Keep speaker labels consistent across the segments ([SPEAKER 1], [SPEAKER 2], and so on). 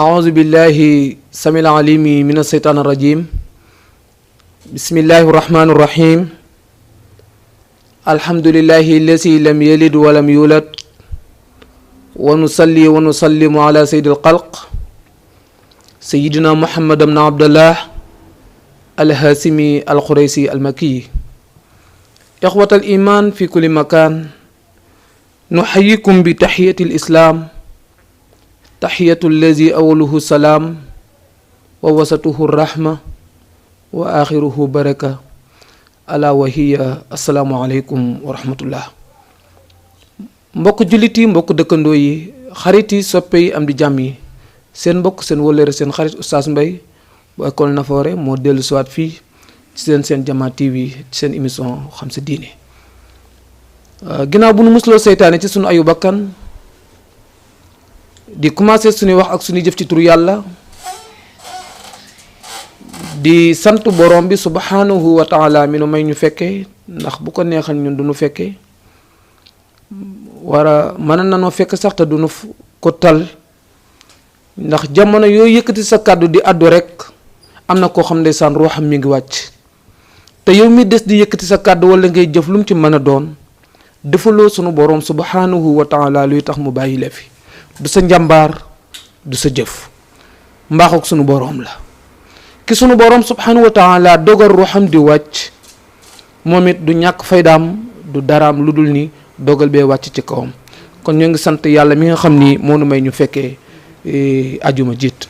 [SPEAKER 1] أعوذ بالله السميع العليم من الشيطان الرجيم بسم الله الرحمن الرحيم الحمد لله الذي لم يلد ولم يولد ونصلي ونسلم على سيد الخلق سيدنا محمد بن عبد الله الهاشمي القريشي المكي إخوة الإيمان في كل مكان نحييكم بتحية الإسلام تحية الذي أوله السلام ووسطه الرحمة وآخره بركة ألا وهي السلام عليكم ورحمة الله mbokk jullit yi mbokk dëkkandoo yi xarit yi soppe yi am di jàmm yi seen mbokk seen wëllëre seen xarit Oustaz Mbaye bu école Nafoore moo dellu siwaat fii ci seen Jama TV ci seen émission xam sa diine ginnaaw bu nu musloo seytaane ci sunu ayu bakkan di commencé suñuy wax ak suñuy jëf ci turu yàlla di sant borom bi subhanahu wa taala mi nu may ñu fekkee ndax bu ko neexal ñun du nu fekkee mën nanoo fekk sax te du nu ko tal ndax jamono yooyu yëkkati sa kàddu di àddu rek am na koo xam ndeysaan ruuxam mi ngi wàcc te yow mi des di yëkkati sa kàddu wala ngay jëf lu mu ci mën a doon defaloo sunu borom subhanahu wa taala luy tax mu bàyyi la fi du sa njàmbaar du sa jëf mbaax ak sunu boroom la ki sunu boroom subhanahu wa taala dogal ruuxam di wàcc moom it du ñàkk faydaam du daraam lu dul ni dogal bee wàcc ci kawam kon ñoo ngi sant yàlla mi nga xam ni moo nu may ñu fekkee ajuma jiit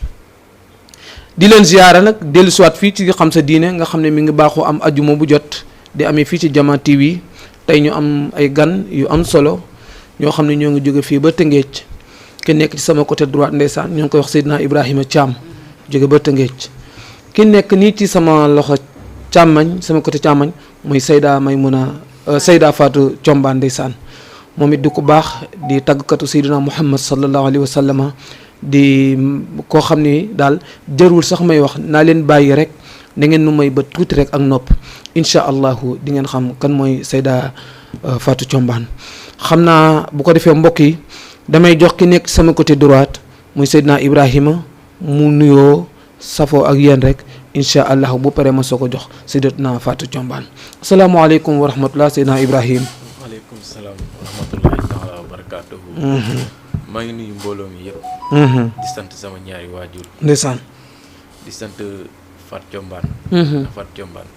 [SPEAKER 1] di leen ziyaara nag dellu siwaat fii ci xam sa diine nga xam ne mi ngi baaxoo am ajuma bu jot di amee fii ci Jama TV tey ñu am ay gan yu am solo ñoo xam ne ñoo ngi jóge fii ba Tëngéej ki nekk ci sama côté droite ndeysaan ñoo ngi koy wax Seydina Ibrahima Thiam jóge ba Tëngéej ki nekk nii ci sama loxo càmmañ sama côté càmmañ muy Seyda Fatou Thiombane ndeysaan moom it di ku baax di tàggkatu Seydina Muhammad sallallahu alayhi wa sallam di koo xam ni daal jërul sax may wax naa leen bàyyi rek da ngeen nu may ba tuuti rek ak nopp incha allahu di ngeen xam kan mooy Seyda Fatou Thiombane xam naa bu ko defee mbokk yi damay jox ki nekk sama côté droite muy Seydina Ibrahima mu nuyoo safoo ak yéen rek incha allah bu paree ma soo ko jox Seydatuna Fatou Thiombane asalaamaaleykum wa rahmatulah Seydina Ibrahima.
[SPEAKER 2] waaleykum salaam wa rahmatullahi taala wa barakaatuhu. maa ngi nuyu mbooloo mi yëpp. di sant sama ñaari waajur.
[SPEAKER 1] ndeysaan.
[SPEAKER 2] di sant Fatou Thiombane. Fatou Thiombane.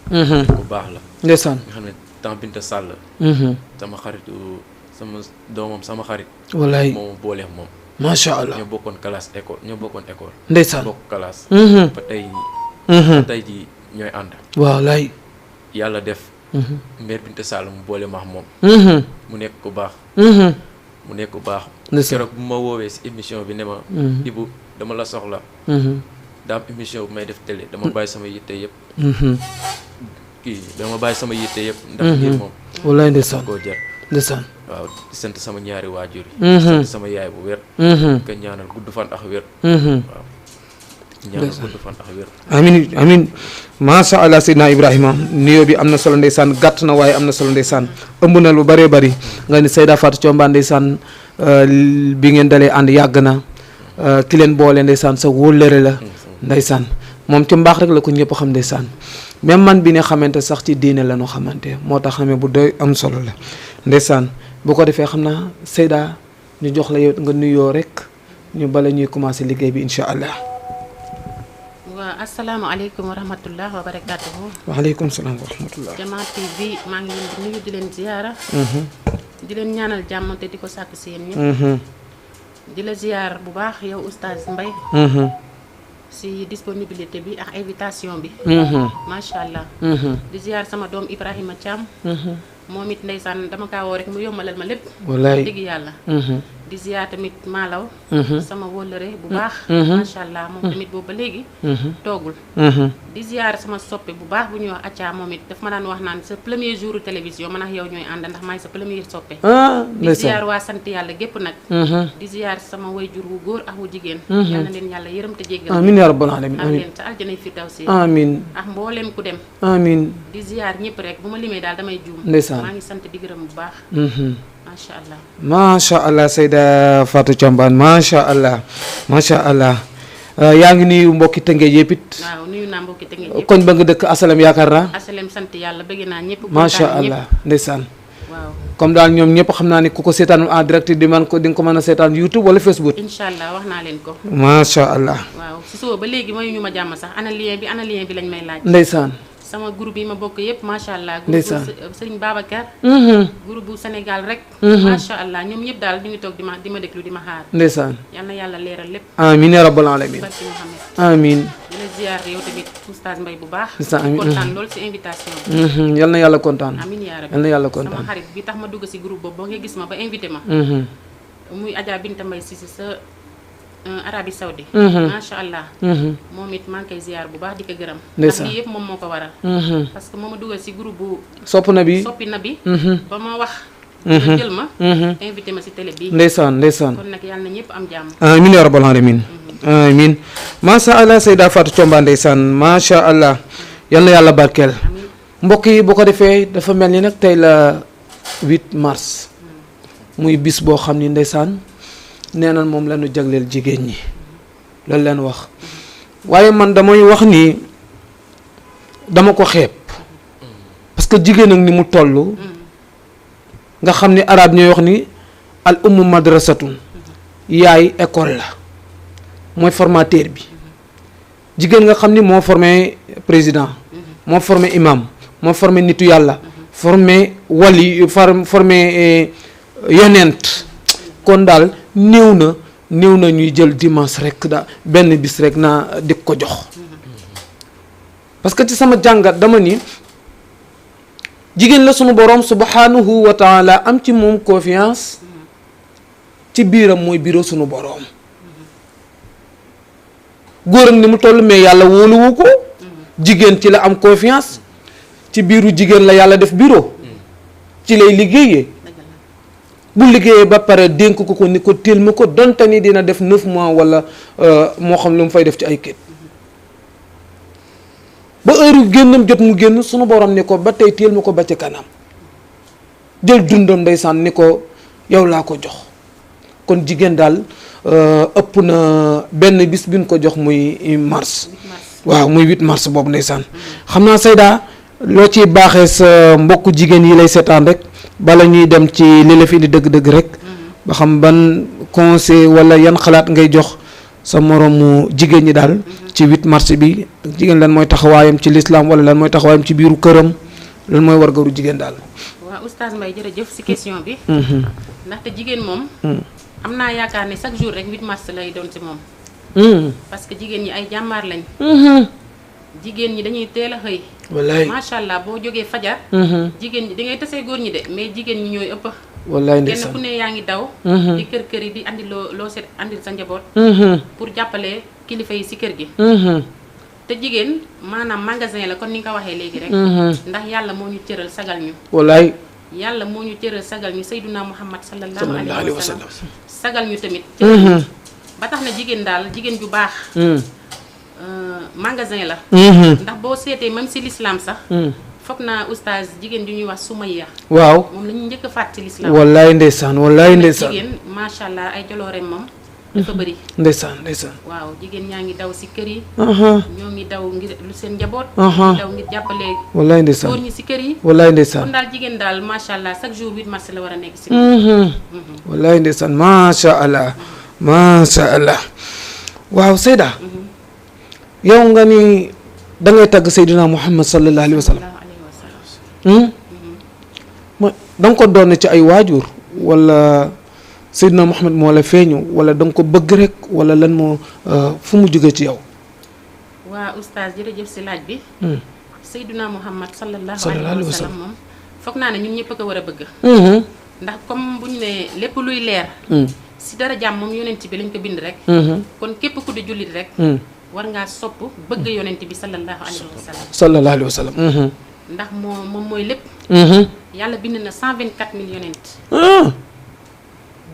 [SPEAKER 2] ku baax la.
[SPEAKER 1] ndeysaan.
[SPEAKER 2] nga xam ne temps Binta Sall. sama xaritu sama doomam sama xarit.
[SPEAKER 1] wallaay
[SPEAKER 2] moom booleex moom.
[SPEAKER 1] macha allah
[SPEAKER 2] ñoo bokkoon école.
[SPEAKER 1] ndeysaan
[SPEAKER 2] bokk classe. ba tey ji ñooy ànd.
[SPEAKER 1] wallaay.
[SPEAKER 2] yàlla def. mère Binta Sall mu boole maax moom. mu nekk ku baax. keroog bu ma woowee si émission bi ne ma. Ibu dama la soxla. daa am émission bu may def télé dama bàyyi sama yitte yëpp. ndax ngir moom.
[SPEAKER 1] wallaay ndeysaan
[SPEAKER 2] koo jar.
[SPEAKER 1] ndeysaan.
[SPEAKER 2] waaw di sant sama ñaari waajur yi. di sant sama yaay bu wér. ko ñaanal gudd fan ak wér. waaw ñaanal gudd fan ak wér.
[SPEAKER 1] amin macha allah Seydina Ibrahima nuyoo bi am na solo ndeysaan gàtt na waaye am na solo ndeysaan ëmb na lu bëree bëri nga ni Seyda Fatou Thiombane ndeysaan bi ngeen dalee ànd yàgg na ki leen boole ndeysaan sa wóllëre la ndeysaan moom ci mbaax rek la ko ñëpp xam ndeysaan même man bi ne xamante sax ci diine la ñu xamante moo tax xamee bu doy am solo la ndeysaan bu ko defee xam naa Seyda ñu jox la yow nga nuyoo rek ñu bala ñuy commencé liggéey bi incha allah.
[SPEAKER 3] waaw asalaamaaleykum wa rahmatullah wa barakaatuhu.
[SPEAKER 1] waaleykum salaam wa rahmatullah.
[SPEAKER 3] Jama TV maa ngi leen di nuyu di leen ziyaara. di leen ñaanal jàmm te di ko sàkk si yéen ñëpp. di la ziyaar bu baax yow Oustaz Mbaye. si disponibilité bi ak invitation bi. macha allah. di ziyaar sama doom Ibrahima Thiam. moom it ndeysaan dama kaa woo rek mu yombalal ma lépp.
[SPEAKER 1] wallaay
[SPEAKER 3] dëgg yàlla. di ziyaar tamit Malaw. sama wóllëre bu baax. macha allah moom tamit boobu ba léegi. toogul. di ziyaar sama soppe bu baax bu ñuy wax Acha moom it daf ma daan wax naan sa premier jour télévision man ak yow ñooy ànd ndax maay sa premier soppe. di ziyaar waa sant yàlla gépp nag. di ziyaar sama wayjur wu góor ak wu jigéen. yal na leen yàlla yërëm te jéggal.
[SPEAKER 1] amiin yaa rabbal aalamiin
[SPEAKER 3] am leen sa aljanay firdawsi.
[SPEAKER 1] amiin
[SPEAKER 3] ak mbooleem ku dem.
[SPEAKER 1] amiin
[SPEAKER 3] di ziyaar ñëpp rek bu ma limee daal damay juum.
[SPEAKER 1] ndeysaan
[SPEAKER 3] maa ngi sant di gërëm bu baax. macha allah.
[SPEAKER 1] macha allah Seyda Fatou Thiombane macha allah yaa ngi nuyu mbokki Tëngéej yëpp it.
[SPEAKER 3] waaw nuyu naa mbokki Tëngéej yëpp.
[SPEAKER 1] koñ ba nga dëkk asalem yaakaar naa.
[SPEAKER 3] asalem sant yàlla bëgg naa ñëpp.
[SPEAKER 1] macha allah ndeysaan.
[SPEAKER 3] waaw
[SPEAKER 1] comme daal ñoom ñëpp xam naa ne ku ko seetaan en direct di nga ko mën a seetaan YouTube wala Facebook.
[SPEAKER 3] incha allah wax naa leen ko.
[SPEAKER 1] macha allah.
[SPEAKER 3] waaw si suba ba léegi mayu ñu ma jàmm sax ana lien bi lañ may laaj.
[SPEAKER 1] ndeysaan.
[SPEAKER 3] sama groupe yi ma bokk yëpp macha allah.
[SPEAKER 1] ndeysaan
[SPEAKER 3] groupe bu Serigne Babacar. groupe bu Sénégal rek. macha allah ñoom ñëpp daal ñu ngi toog di ma déglu di ma xaar.
[SPEAKER 1] ndeysaan.
[SPEAKER 3] yal na yàlla leeral lépp.
[SPEAKER 1] amiin ya rabbal alamin.
[SPEAKER 3] barki Muhammad.
[SPEAKER 1] amiin.
[SPEAKER 3] di la ziar yow tamit oustaz Mbaye bu baax.
[SPEAKER 1] amiin
[SPEAKER 3] kontaan lool si invitation bi.
[SPEAKER 1] yal na yàlla kontaan.
[SPEAKER 3] amiin yaa rabbi.
[SPEAKER 1] yal na yàlla kontaan.
[SPEAKER 3] sama xarit bi tax ma dugg si groupe boobu ba nga gis ma ba invité ma. muy Adja Binta Mbaye si sa Arabie Saoudi. macha allah. moom it maa ngi koy ziar bu baax di ko gërëm. ndax lii yëpp moom moo ko waral. parce que moo ma dugal si groupe bu.
[SPEAKER 1] soppi na bi
[SPEAKER 3] ba ma wax. nga jël ma. invité ma si télé bii.
[SPEAKER 1] ndeysaan
[SPEAKER 3] kon nag yàlla na ñëpp am jàmm.
[SPEAKER 1] amiin yaa rabbal alamin. amiin macha allah Seyda Fatou Thiombane ndeysaan macha allah yal na yàlla barkeel. mbokk yi bu ko defee dafa mel ni nag tey la 8 mars. muy bis boo xam ni ndeysaan. nee na moom la ñu jagleel jigéen ñi loolu leen wax waaye man damay wax ni dama ko xeeb parce que jigéen ak ni mu toll nga xam ni arab ñooy wax ni al ummu madrasatun yaay école la mooy formateur bi jigéen nga xam ni moo formé président moo formé imam moo formé nitu yàlla formé wali formé yonent kon daal néew na ñuy jël dimanche rek benn bis rek naa di ko jox parce que ci sama jàngat dama ni jigéen la sunu borom subhanahu wa taala am ci moom confiance ci biiram mooy bureau sunu borom góor ak ni mu toll mais yàlla wóoluwu ko jigéen ci la am confiance ci biiru jigéen la yàlla def bureau ci lay liggéeyee bu liggéeyee ba pare dénk ko ni ko téel ma ko donte ni dina def 9 mois wala moo xam lu mu fay def ci ay kët ba heure génnam jot mu génn sunu borom ni ko ba tey téel ma ko ba ci kanam jël dundam ndeysaan ni ko yow laa ko jox kon jigéen daal ëpp na benn bis bi ñu ko jox muy mars waaw muy 8 mars boobu ndeysaan xam naa Seyda loo ciy baaxee sa mbokku jigéen yi lay seetaan rek bala ñuy dem ci li la fi indi dëgg-dëgg rek ba xam ban conseil wala yan xalaat ngay jox sa moromu jigéen ñi daal ci 8 mars bi jigéen lan mooy taxawaayam ci lislaam wala lan mooy taxawaayam ci biiru këram lan mooy wargaru jigéen daal.
[SPEAKER 3] waaw oustaz Mbaye jërëjëf si question bi. ndaxte jigéen moom. am naa yaakaar ne chaque jour rek 8 mars lay doon si moom. parce que jigéen ñi ay jàmbaar lañ. jigéen ñi dañuy teel a xëy.
[SPEAKER 1] wallaay
[SPEAKER 3] macha allah boo jógee fajar. jigéen ñi da ngay tasee góor ñi de mais jigéen ñi ñooy ëpp.
[SPEAKER 1] wallaay
[SPEAKER 3] kenn
[SPEAKER 1] ndeysaan
[SPEAKER 3] ku ne yaa ngi daw. di kër kër yi di andi loo seet andil sa njaboot. pour jàppale kilifa yi si kër gi. te jigéen maanaam magasin la kon ni nga ko waxee léegi rek. ndax yàlla moo ñu cëral sagal ñu.
[SPEAKER 1] wallaay.
[SPEAKER 3] yàlla moo ñu cëral sagal ñu Seyduna Muhammad sallallahu
[SPEAKER 1] sallallahu
[SPEAKER 3] alayhi wa sallam sagal ñu tamit. ba tax na jigéen daal jigéen ju baax. magasin la. ndax boo seetee même si l'islam sax. foog naa oustaz jigéen ju ñuy wax Sumayya.
[SPEAKER 1] waaw
[SPEAKER 3] moom la ñu njëkk a faat ci l'islam.
[SPEAKER 1] wallaay ndeysaan wallaay ndeysaan
[SPEAKER 3] jigéen macha allah ay jolooreem moom dafa bëri.
[SPEAKER 1] ndeysaan ndeysaan.
[SPEAKER 3] waaw jigéen ñaa ngi daw si kër yi. ñoo ngi daw ngir lu seen njaboot. ñoo ngi daw ngir jàppale.
[SPEAKER 1] wallaay ndeysaan
[SPEAKER 3] góor ñi si kër yi.
[SPEAKER 1] wallaay ndeysaan.
[SPEAKER 3] kon daal jigéen daal macha allah chaque jour 8 mars la war a nekk si.
[SPEAKER 1] wallaay ndeysaan macha allah macha allah waaw Seyda. yow nga ni da ngay tagg Seydina Muhammad sallallahu alayhi wa sallam. da nga ko doon ci ay waajur wala Seydina Muhammad moo la feeñu wala da nga ko bëgg rek wala lan moo fu mu jóge ci yow.
[SPEAKER 3] waa oustaz jërëjëf si laaj bi. Seydina Muhammad sallallahu alayhi wa sallam moom foog naa ne ñun ñëpp a ko war a bëgg. ndax comme bu ñu ne lépp luy leer. si dara jàmm moom yonent bi lañ ko bind rek. kon képp ku di jullit rek. war ngaa sopp bëgg yonent bi sallallahu alayhi wa sallam.
[SPEAKER 1] sallallahu alayhi wa sallam.
[SPEAKER 3] ndax moom mooy lépp. yàlla bind na 124 000 yonent.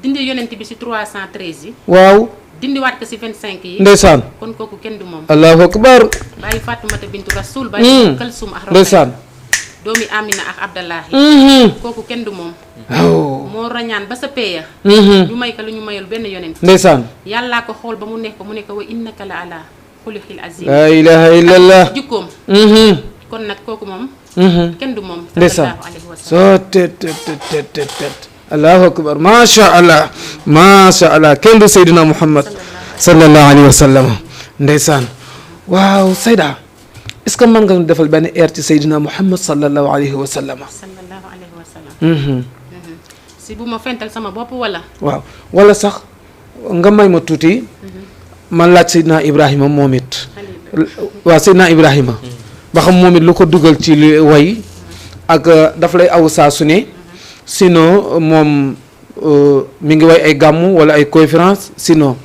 [SPEAKER 3] dindi yonent bi si 313 yi.
[SPEAKER 1] waaw.
[SPEAKER 3] dindiwaat ko si 25 yi.
[SPEAKER 1] ndeysaan.
[SPEAKER 3] kon kooku kenn du moom.
[SPEAKER 1] allahu akbar.
[SPEAKER 3] bàyyi Faatumata bintu Rasul. bàyyi Kalsum ak
[SPEAKER 1] ndeysaan.
[SPEAKER 3] doomi Amina ak Abdallahi kooku kenn du moom
[SPEAKER 1] waaw
[SPEAKER 3] moo rañaan ba sa peeya ñu may ko lu ñu mayul benn yonent
[SPEAKER 1] ndeysaan
[SPEAKER 3] yàllaa ko xool ba mu nekk mu nekk wa innaka la ala xuluqil azim
[SPEAKER 1] la ilaha illallah
[SPEAKER 3] jikkoom kon nag kooku moom kenn du moom
[SPEAKER 1] ndeysaan
[SPEAKER 3] sallallahu alayhi wa sallam
[SPEAKER 1] soo tet allahu akbar masha allah kenn du Seydina Muhammad sallallahu alayhi wa sallam ndeysaan waaw Seyda est-ce que mën nga defal benn air ci Seydina Muhammad sallallahu alayhi wa sallam
[SPEAKER 3] sallallahu alayhi wa sallam si bu ma fental sama bopp wala
[SPEAKER 1] waaw wala sax nga may ma tuuti ma laaj Seydina Ibrahima moom it waaw Seydina Ibrahima ba xam moom it lu ko dugal ci li way ak daf lay aw saa su ne sinon moom mi ngi way ay gàmmu wala ay conférence sinon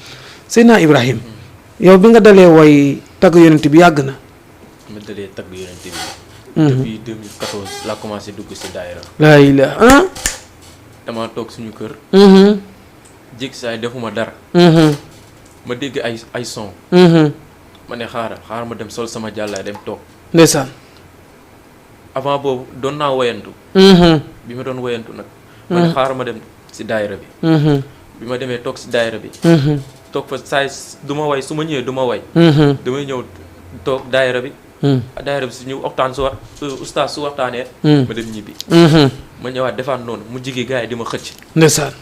[SPEAKER 1] Seydina Ibrahima yow bi nga dalee way tagg yonent bi yàgg na
[SPEAKER 2] ma dalee tagg yonent bi depuis 2014 laa commencé dugg si daayira
[SPEAKER 1] laa ilaaha
[SPEAKER 2] dama toog suñu kër jékki saay defuma dara ma dégg ay son ma ne xaaral ma dem sol sama jàllaay dem toog
[SPEAKER 1] ndeysaan
[SPEAKER 2] avant boobu doon naa woyantu bi ma doon woyantu nag ma ne xaaral ma dem si daayira bi bi ma demee toog si daayira bi toog fa saay du ma way su ma ñëwee du ma way damay ñëw toog daayira bi si ñu waxtaan su ustaas su waxtaanee ma dem ñibbi ma ñëwaat defaat noonu mu jigi gars yi di ma xëcc
[SPEAKER 1] ndeysaan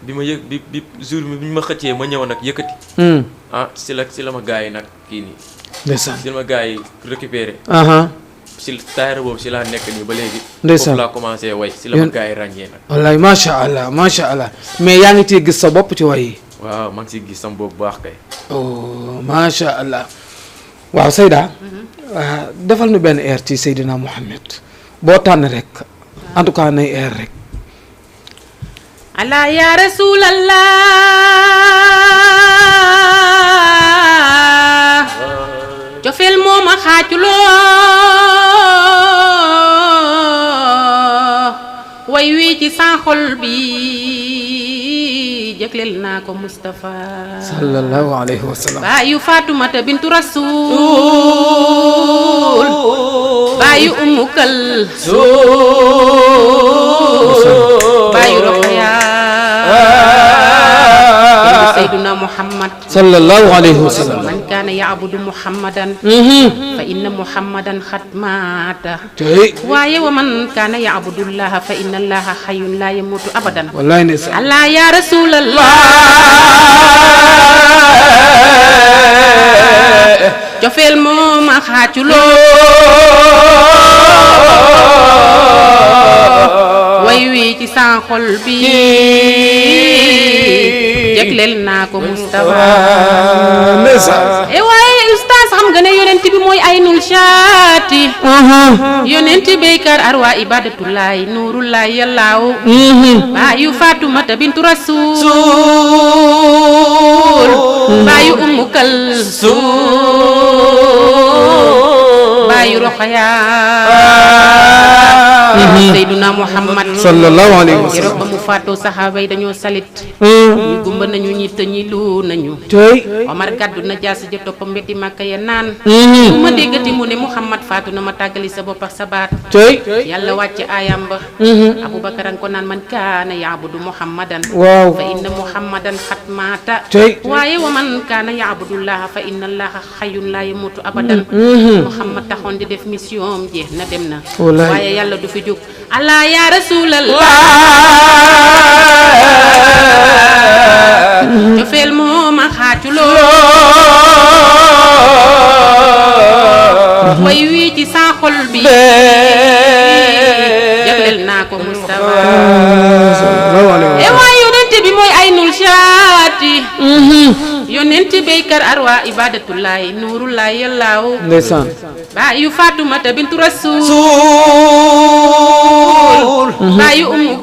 [SPEAKER 2] bi ma yëg bi jour bi ñu ma xëccee ma ñëw nag yëkkati si la ma gars yi nag kii nii
[SPEAKER 1] ndeysaan
[SPEAKER 2] si la ma gars yi récupéré si daayira boobu si laa nekk nii ba léegi
[SPEAKER 1] ndeysaan
[SPEAKER 2] foofu laa commencé way si la ma gars yi ràññee nag
[SPEAKER 1] wallaay macha allah mais yaa ngi ciy gis sa bopp ci way yi
[SPEAKER 2] waaw maa ngi siy gis sama bopp bu baax kay
[SPEAKER 1] oh macha allah waaw Seyda defal nu benn air ci Seydina Muhammad boo tànn rek en tout cas nay air rek
[SPEAKER 3] ala ya rasulallah cofeel mooma xaaculoo way wii ci sa xol bi jëkleel naa ko Mustafa
[SPEAKER 1] sallallahu alayhi wa sallam
[SPEAKER 3] baayu Fatumata bintu Rasul baayu Ummu Kalsum baayu Rokhaya Seydina Muhammad
[SPEAKER 1] sallallahu alayhi wa sallam
[SPEAKER 3] man kaana ya'budu Muhammadan fa inna Muhammadan xad maata waaye wa man kaana ya'budu llaha fa inna llaha xayyun laa yamuutu abadan
[SPEAKER 1] wallaay ndeysaan
[SPEAKER 3] Allah ya rasulallah cofeel moo ma xaaculoo way wi ci sa xol bi jagleel naa ko Mustafa waaye ustaas xam nga ne yonent bi mooy aynul shaati yonent béykar arwa ibadatullahi nuurullahi yallaaw baayu Fatumata bintu Rasul baayu Ummu Kalsum baayu Rokhaya Seydina Muhammad
[SPEAKER 1] sallallahu alayhi wa
[SPEAKER 3] keroog ba
[SPEAKER 1] sallam
[SPEAKER 3] mu faatoo saxaaba yi dañoo salit ñu gumba nañu ñi te ñi lu nañu Omar gàddu na jaasi ja topp mbeddi Màkka ya naan bu ma déggati mu ne Muhammad faatu na ma tàggali sa bopp ak sa baat yàlla wàcc aayam ba Abubakar an ko naan man kaana yaabudu Muhammadan
[SPEAKER 1] waaw
[SPEAKER 3] fa inna Muhammadan xat maata waaye wa man kaana yaabudullaha fa inna allaha xayyun laa yamuutu abadan Muhammad taxoon di def mission jeex na dem na waaye yàlla du fi jóg Allah ya rasulallah cofeel moo ma xaaculoo way wii ci sa xol bi jagleel naa ko Mustafa waay yonent bi mooy aynul shaati yonent béykar arwa ibadatullahi nuurullahi yallaaw
[SPEAKER 1] ndeysaan
[SPEAKER 3] baayu Fatumata bintu Rasul baayu Ummu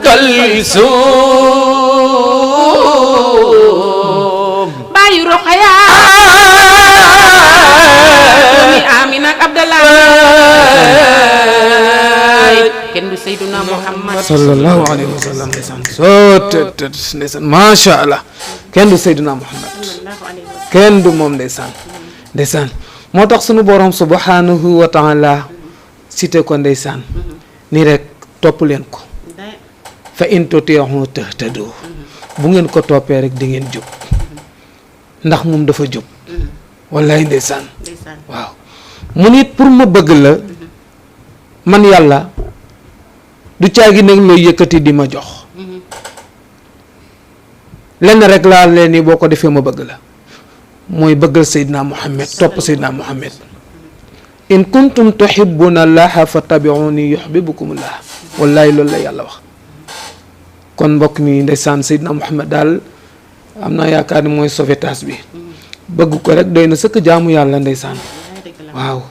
[SPEAKER 3] Kalsum baayu Rokhaya doomi Amina ak Abdallahi kenn du Seydina Muhammad
[SPEAKER 1] sallallahu alayhi wa sallam ndeysaan soo tët ndeysaan macha allah kenn du Seydina Muhammad kenn du moom ndeysaan moo tax sunu borom subhanahu wa taala cité ko ndeysaan nii rek topp leen ko fa in tuti'uhu tahtadu bu ngeen ko toppee rek di ngeen jub ndax moom dafa jub wallaay ndeysaan waaw mu nit pour ma bëgg la man yàlla du caagi nag looy yëkkati di ma jox lenn rek laa leen ni boo ko defee ma bëgg la mooy bëggal Seydina Muhammad topp Seydina Muhammad in kuntum tuhibbuna allaha fattabi'uni yuhibbukumullah wallaay loolu la yàlla wax kon mbokk mi ndeysaan Seydina Muhammad daal am naa yaakaar ni mooy sauvetage bi bëgg ko rek doy na sëkk jaamu yàlla ndeysaan waaw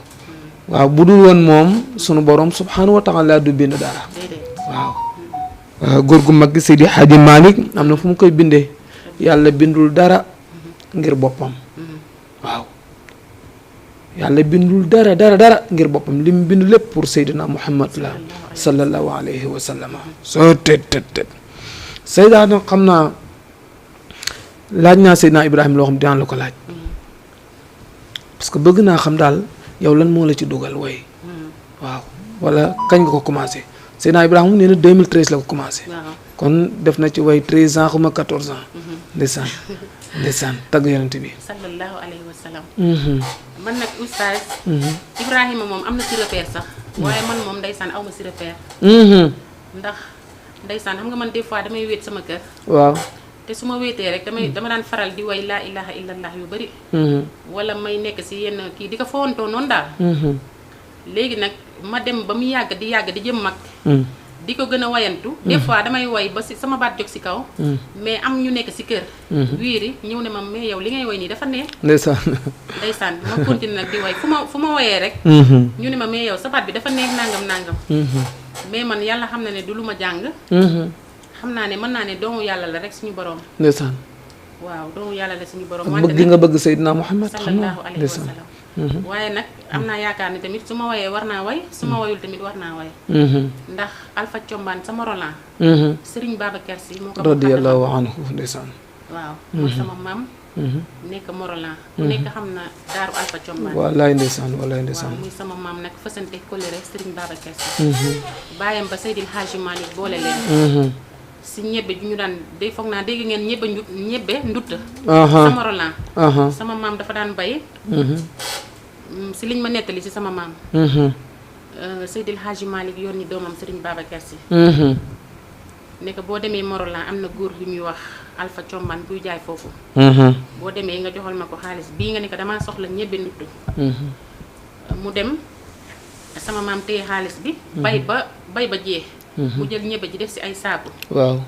[SPEAKER 1] waaw bu dul woon moom sunu borom subhanahu wa taala du bind dara waaw góor gu mag Seydi Hadji Malick am na fu mu koy bindee yàlla bindul dara ngir boppam waaw yàlla bindul dara ngir boppam li mu bind lépp pour Seydina Muhammad la sallallahu alayhi wa sallam soo tët Seyda nag xam naa laaj naa Seydina Ibrahima loo xam dinaa la ko laaj parce que bëgg naa xam daal yow lan moo la ci dugal way waaw wala kañ nga ko commencé Seydina Ibrahima nee na 2013 la ko commencé kon def na ci way 13 ans xuma 14 ans ndeysaan tagg yonent bi
[SPEAKER 3] sallallahu alayhi wa sallam man nag oustaz Ibrahima moom am na ci repère sax waaye man moom ndeysaan aw ma ci repère ndax ndeysaan xam nga man des fois damay wéet sama kër
[SPEAKER 1] waaw
[SPEAKER 3] te su ma wéetee rek dama daan faral di way laa ilaha illallah yu bëri wala may nekk si yenn kii di ko fawantoo noonu daal léegi nag ma dem ba mu yàgg di jëm mag di ko gën a wayantu des fois damay way ba si sama baat jóg si kaw mais am ñu nekk si kër wiiri ñëw ne ma mais yow li ngay way nii dafa neex ndeysaan ma continue nag di way fu ma wayee rek ñu ne ma mais yow sa baat bi dafa neex nangam mais man yàlla xam na ne du lu ma jàng xam naa ne mën naa ne doomu yàlla la rek suñu borom
[SPEAKER 1] ndeysaan
[SPEAKER 3] waaw doomu yàlla la suñu borom
[SPEAKER 1] bëgg nga bëgg Seydina Muhammad
[SPEAKER 3] sallallahu alayhi wa sallam waaye nag am naa yaakaar ne tamit su ma wayee war naa way su ma wayul tamit war naa way ndax Alpha Combaan sama Roland Serigne Babacar Sy moo ko
[SPEAKER 1] radiyallahu anhu ndeysaan
[SPEAKER 3] waaw mooy sama maam nekk Morolan ku nekk xam na daaru Alpha Combaan
[SPEAKER 1] wallaay ndeysaan waaw
[SPEAKER 3] muy sama maam nag fasante kolere Serigne Babacar Sy bàyyam ba Seydil Hadji Malick boole leen si ñebbe ju ñu daan day foog naa dégg ngeen ñebbe ndutta sama Roland sama maam dafa daan bay si liñ ma nettali si sama maam Seydil Hadji Malick yónni doomam Serigne Babacar Sy ne ko boo demee Morolan am na góor gu ñuy wax Alpha Combaan buy jaay foofu boo demee nga joxal ma ko xaalis bii nga ne ko damaa soxla ñebbe nduttu mu dem sama maam téye xaalis bi bay ba jeex mu jël ñebbe ji def si ay saaku
[SPEAKER 1] waaw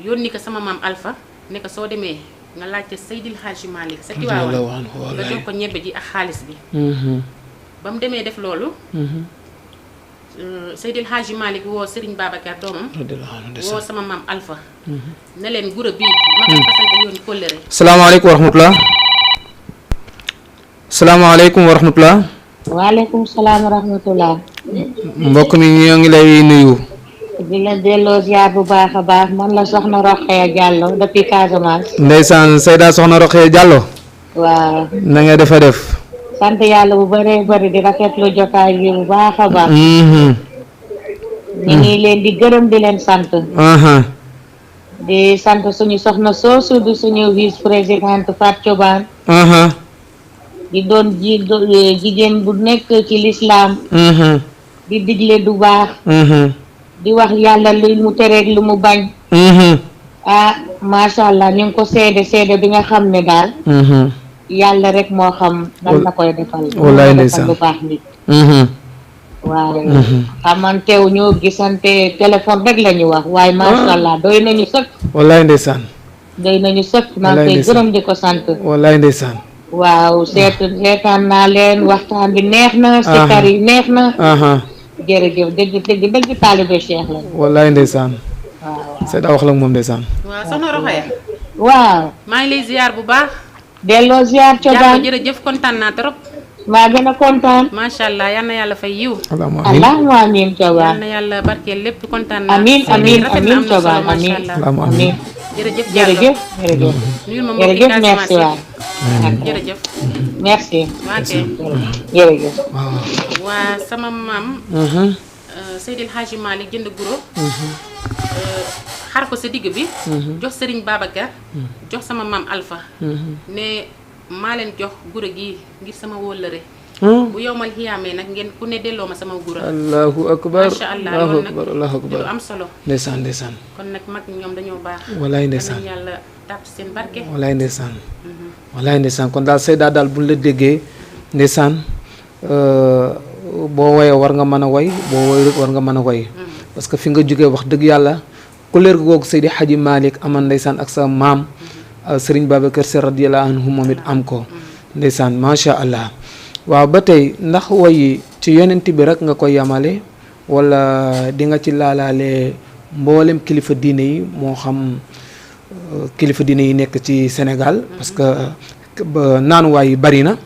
[SPEAKER 3] yónni ko sama maam Alpha ne ko soo demee nga laajte Seydil Hadji Malick sa Tiwaawan nga jox ko ñebbe ji ak xaalis bi ba mu demee def loolu Seydil Hadji Malick woo Serigne Babacar doomam woo sama maam Alpha ne leen gura bii ma ko fasante yoon kóllëre
[SPEAKER 1] salaamaaleykum wa rahmatullah salaamaaleykum wa rahmatullah
[SPEAKER 4] waaleykum salaam wa rahmatullah
[SPEAKER 1] mbokk mi ñoo ngi lay nuyu
[SPEAKER 4] di la delloo ziar bu baax a baax man la soxna Rokhaya Diallo depuis Casamance
[SPEAKER 1] ndeysaan Seyda soxna Rokhaya Diallo
[SPEAKER 4] waaw
[SPEAKER 1] na nga defa def
[SPEAKER 4] sant yàlla bu bëree bëri di rafetlu jotaay bi bu baax a baax ñu ngi leen di gërëm di leen sant di sant suñu soxna soosu di suñu vice présidente Fatou Thioban di doon jigéen bu nekk ci l'islam di digle du baax di wax yàlla lu mu tereeg lu mu bañ macha allah ñu ngi ko seede bi nga xam ne daal yàlla rek moo xam lan la koy defal
[SPEAKER 1] wallaay ndeysaan
[SPEAKER 4] lu baax nit waaw xamantew ñoo gisante téléphone rek la ñu wax waaye macha allah doy nañu sëkk
[SPEAKER 1] wallaay ndeysaan
[SPEAKER 4] doy nañu sëkk maa ngi koy gërëm di ko sant
[SPEAKER 1] wallaay ndeysaan
[SPEAKER 4] waaw seetaan naa leen waxtaan bi neex na sikar yi neex na jërëjëf dëgg taalibe Cheikh la
[SPEAKER 1] wallaay ndeysaan
[SPEAKER 4] waaw
[SPEAKER 1] Seyda wax la moom ndeysaan
[SPEAKER 3] waaw soxna Rokhaya
[SPEAKER 4] waaw
[SPEAKER 3] maa ngi lay ziar bu baax
[SPEAKER 4] delloo ziar Thioban
[SPEAKER 3] jërëjëf kontaan naa trop
[SPEAKER 4] maa gën a kontaan
[SPEAKER 3] macha allah yal na yàlla fay yiw
[SPEAKER 4] allahumma amiin Thioban
[SPEAKER 3] yal na yàlla barkeel lépp kontaan naa
[SPEAKER 4] amiin Thioban amiin jërëjëf
[SPEAKER 3] nuyul ma
[SPEAKER 4] jërëjëf merci waay
[SPEAKER 3] jërëjëf
[SPEAKER 4] merci
[SPEAKER 3] waake
[SPEAKER 4] jërëjëf
[SPEAKER 3] waa sama maam Seydil Hadji Malick jënd guro xar ko sa digg bi jox Serigne Babacar jox sama maam Alpha ne maa leen jox guro gi ngir sama wóllëre bu yowmal xiyaamee nag ngeen ku ne delloo ma sama guro.
[SPEAKER 1] allahu akbar
[SPEAKER 3] macha allah
[SPEAKER 1] allahu
[SPEAKER 3] loolu
[SPEAKER 1] akbar
[SPEAKER 3] nag
[SPEAKER 1] allahu akbar
[SPEAKER 3] lu am solo
[SPEAKER 1] ndeysaan ndeysaan
[SPEAKER 3] kon nag mag ñoom dañoo baax
[SPEAKER 1] walaay ndeysaan
[SPEAKER 3] yàlla tàpp seen barke
[SPEAKER 1] walaay ndeysaan walaay ndeysaan kon daal Seyda daal buñ la déggee ndeysaan boo woyee war nga mën a woy boo woy rek war nga mën a woy parce que fi nga jógee wax dëgg yàlla couleur googu Seydi Hadji Malick aman ndeysaan ak sa maam Serigne Babacar Sy radiyallahu anhu moom it am ko ndeysaan macha allah waaw ba tey ndax woy ci yonent bi rek nga koy yamale wala di nga ci laalaale mboolem kilifa diine yi moo xam kilifa diine yi nekk ci Sénégal parce que naanuwaay yi bari na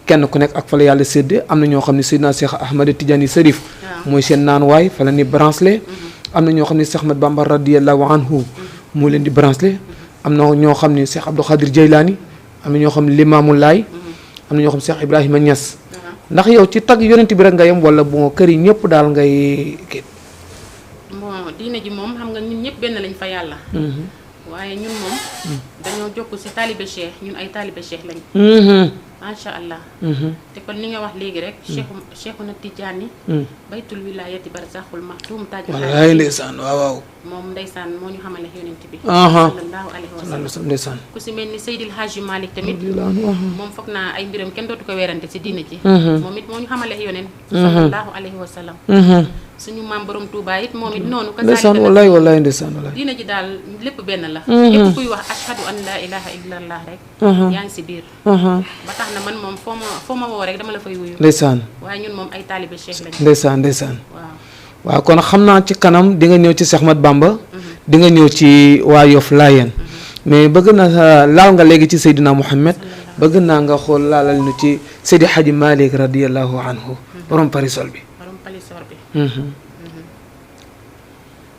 [SPEAKER 1] kenn ku nekk ak fa la yàlla sédd am na ñoo xam ne Seydina Cheikh Ahmed Tidiane Serif mooy seen naanuwaay fa la ni branché am na ñoo xam ne Cheikh Ahmed Bamba radiyallahu anhu moo leen di branché am na ñoo xam ne Cheikh Abdou Khadir Jeylaani am na ñoo xam ne Limaamu Laay am na ñoo xam ne Cheikh Ibrahima Niass ndax yow ci tagg yonent bi rek nga yem wala bon kër yi ñëpp daal ngay kii.
[SPEAKER 3] bon diine ji moom xam nga ñun ñëpp benn lañ fa yàlla waaye ñun moom dañoo jokk ci taalibe cheikh ñun ay taalibe cheikh lañ macha allah te kon li nga wax léegi rek Cheikhuna Tijaani baytul wilayati barzaxul maxtuum taaj
[SPEAKER 1] wallaay ndeysaan waaw waaw
[SPEAKER 3] moom ndeysaan moo ñu xamale yonent bi sallallahu alayhi wa sallam
[SPEAKER 1] ndeysaan
[SPEAKER 3] ku si mel ni Seydil Hadji Malick tamit moom foog naa ay mbiram kenn dootu ko weerante si diine ji moom it moo ñu xamale yonent sallallahu alayhi wa sallam suñu maam borom Touba it moom it noonu
[SPEAKER 1] ndeysaan wallaay wallaay ndeysaan wallaay
[SPEAKER 3] diine ji daal lépp benn la képp kuy wax ashhadu an la ilaha illallah rek yaa ngi si biir ba tax na man moom foo ma woo rek dama la fay wuyu
[SPEAKER 1] ndeysaan
[SPEAKER 3] waaye ñun moom ay taalibe cheikh lañ
[SPEAKER 1] ndeysaan ndeysaan
[SPEAKER 3] waaw
[SPEAKER 1] waaw kon xam naa ci kanam di nga ñëw ci Cheikh Ahmad Bamba di nga ñëw ci waa Yoff Layeen mais bëgg na laal nga léegi ci Seydina Mouhamed bëgg naa nga xool laalal ñu ci Seydi Hadji Malick radiyallahu anhu borom parisol bi
[SPEAKER 3] borom palisor bi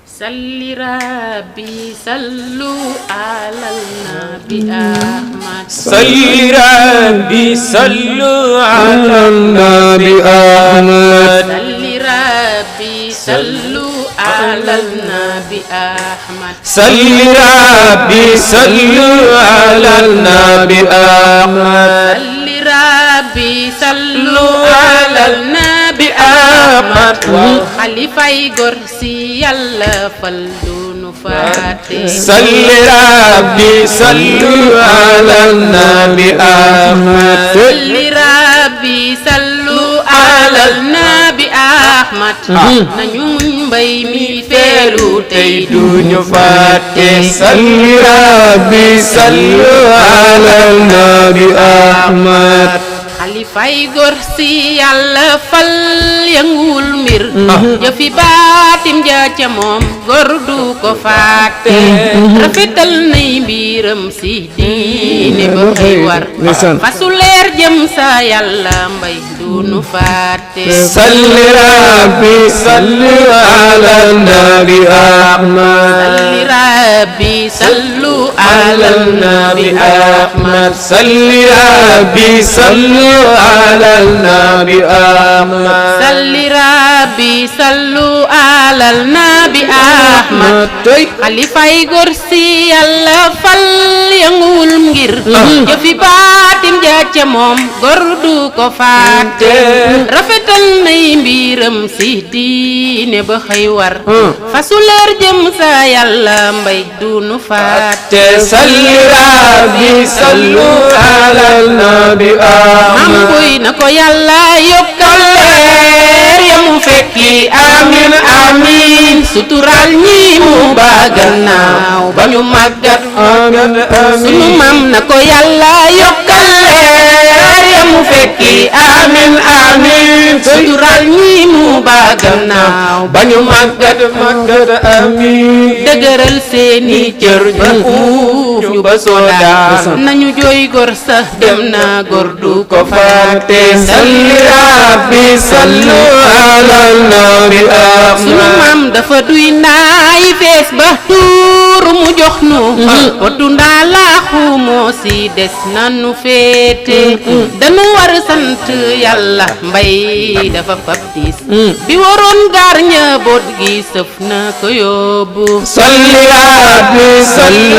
[SPEAKER 3] salli rabbi sallu ala nabi ahmad
[SPEAKER 2] salli rabbi sallu ala nabi ahmad
[SPEAKER 3] salli rabbi sallu ala nabi ahmad
[SPEAKER 2] salli rabbi sallu ala nabi ahmad
[SPEAKER 3] salli rabbi sallu ala nabi ahmad xalifay gor si yàlla fal dunu faate
[SPEAKER 2] salli rabbi sallu ala nabi ahmad
[SPEAKER 3] salli rabbi sallu ala nabi ahmad nañu mbay mi feelu tey
[SPEAKER 2] duñu fàtte salli rabbi sallu ala nabi ahmad
[SPEAKER 3] xalifay góor si yàlla fal yënguwul mbir jëfi baatim ja ca moom góor du ko fàtte rafetal nay mbiram si diine ba xëy war fasu leer jëm sa yàlla mbay du nu fàtte
[SPEAKER 2] salli rabbi salli ala nabi ahmad
[SPEAKER 3] salli rabbi sallu ala nabi ahmad
[SPEAKER 2] salli rabbi sallu ala nabi ahmad
[SPEAKER 3] salli rabbi sallu ala nabi ahmad xalifay góor si yàlla fal yënguwul ngir jëfi baatim ja ca moom góor du ko fàtte rafetal nay mbiram si diine ba xëy war fasu leer jëm sa yàlla mbay du nu fàtte
[SPEAKER 2] salli rabbi sallu ala nabi ahmad
[SPEAKER 3] am buy na ko yàlla yokkal leer ya mu fekki amin amin sutural ñi mu ba gannaaw ba ñu màggat sunu mam na ko yàlla yokkal leer ya mu fekki amin amin sutural ñi mu ba gannaaw ba ñu màggat amin dëgëral seeni cër ba uuf ñu ba soodaa nañu jooy gor sax dem na gor du ko fàtte salli rabbi sallu ala nabi ahmad sunu maam dafa duy naay fees ba tuuru mu jox nu potu ndaa laaxu moo si des nanu féete dañu war sant yàlla mbay dafa fab tiis bi waroon gaar njaboot gi sëf na ko yóbbu
[SPEAKER 1] salli rabbi salli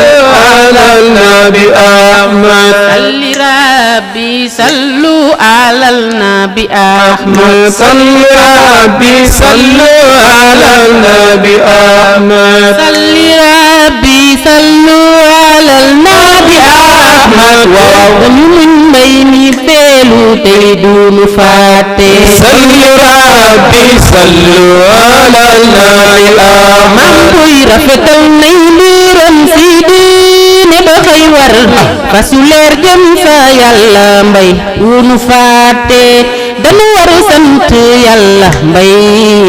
[SPEAKER 1] ala nabi ahmad
[SPEAKER 3] salli rabbi sallu ala nabi ahmad
[SPEAKER 1] salli rabbi salli ala nabi ahmad
[SPEAKER 3] salli rabbi sallu ala nabi ahmad dañu muñ mbay mi feelu tey duñu fàtte
[SPEAKER 1] salli rabbi salli ala nabi ahmad
[SPEAKER 3] maam koy rafetal nay mbiram si diine ba xëy war fasu leer jëm sa yàlla mbay duñu fàtte dañu war sant yàlla mbay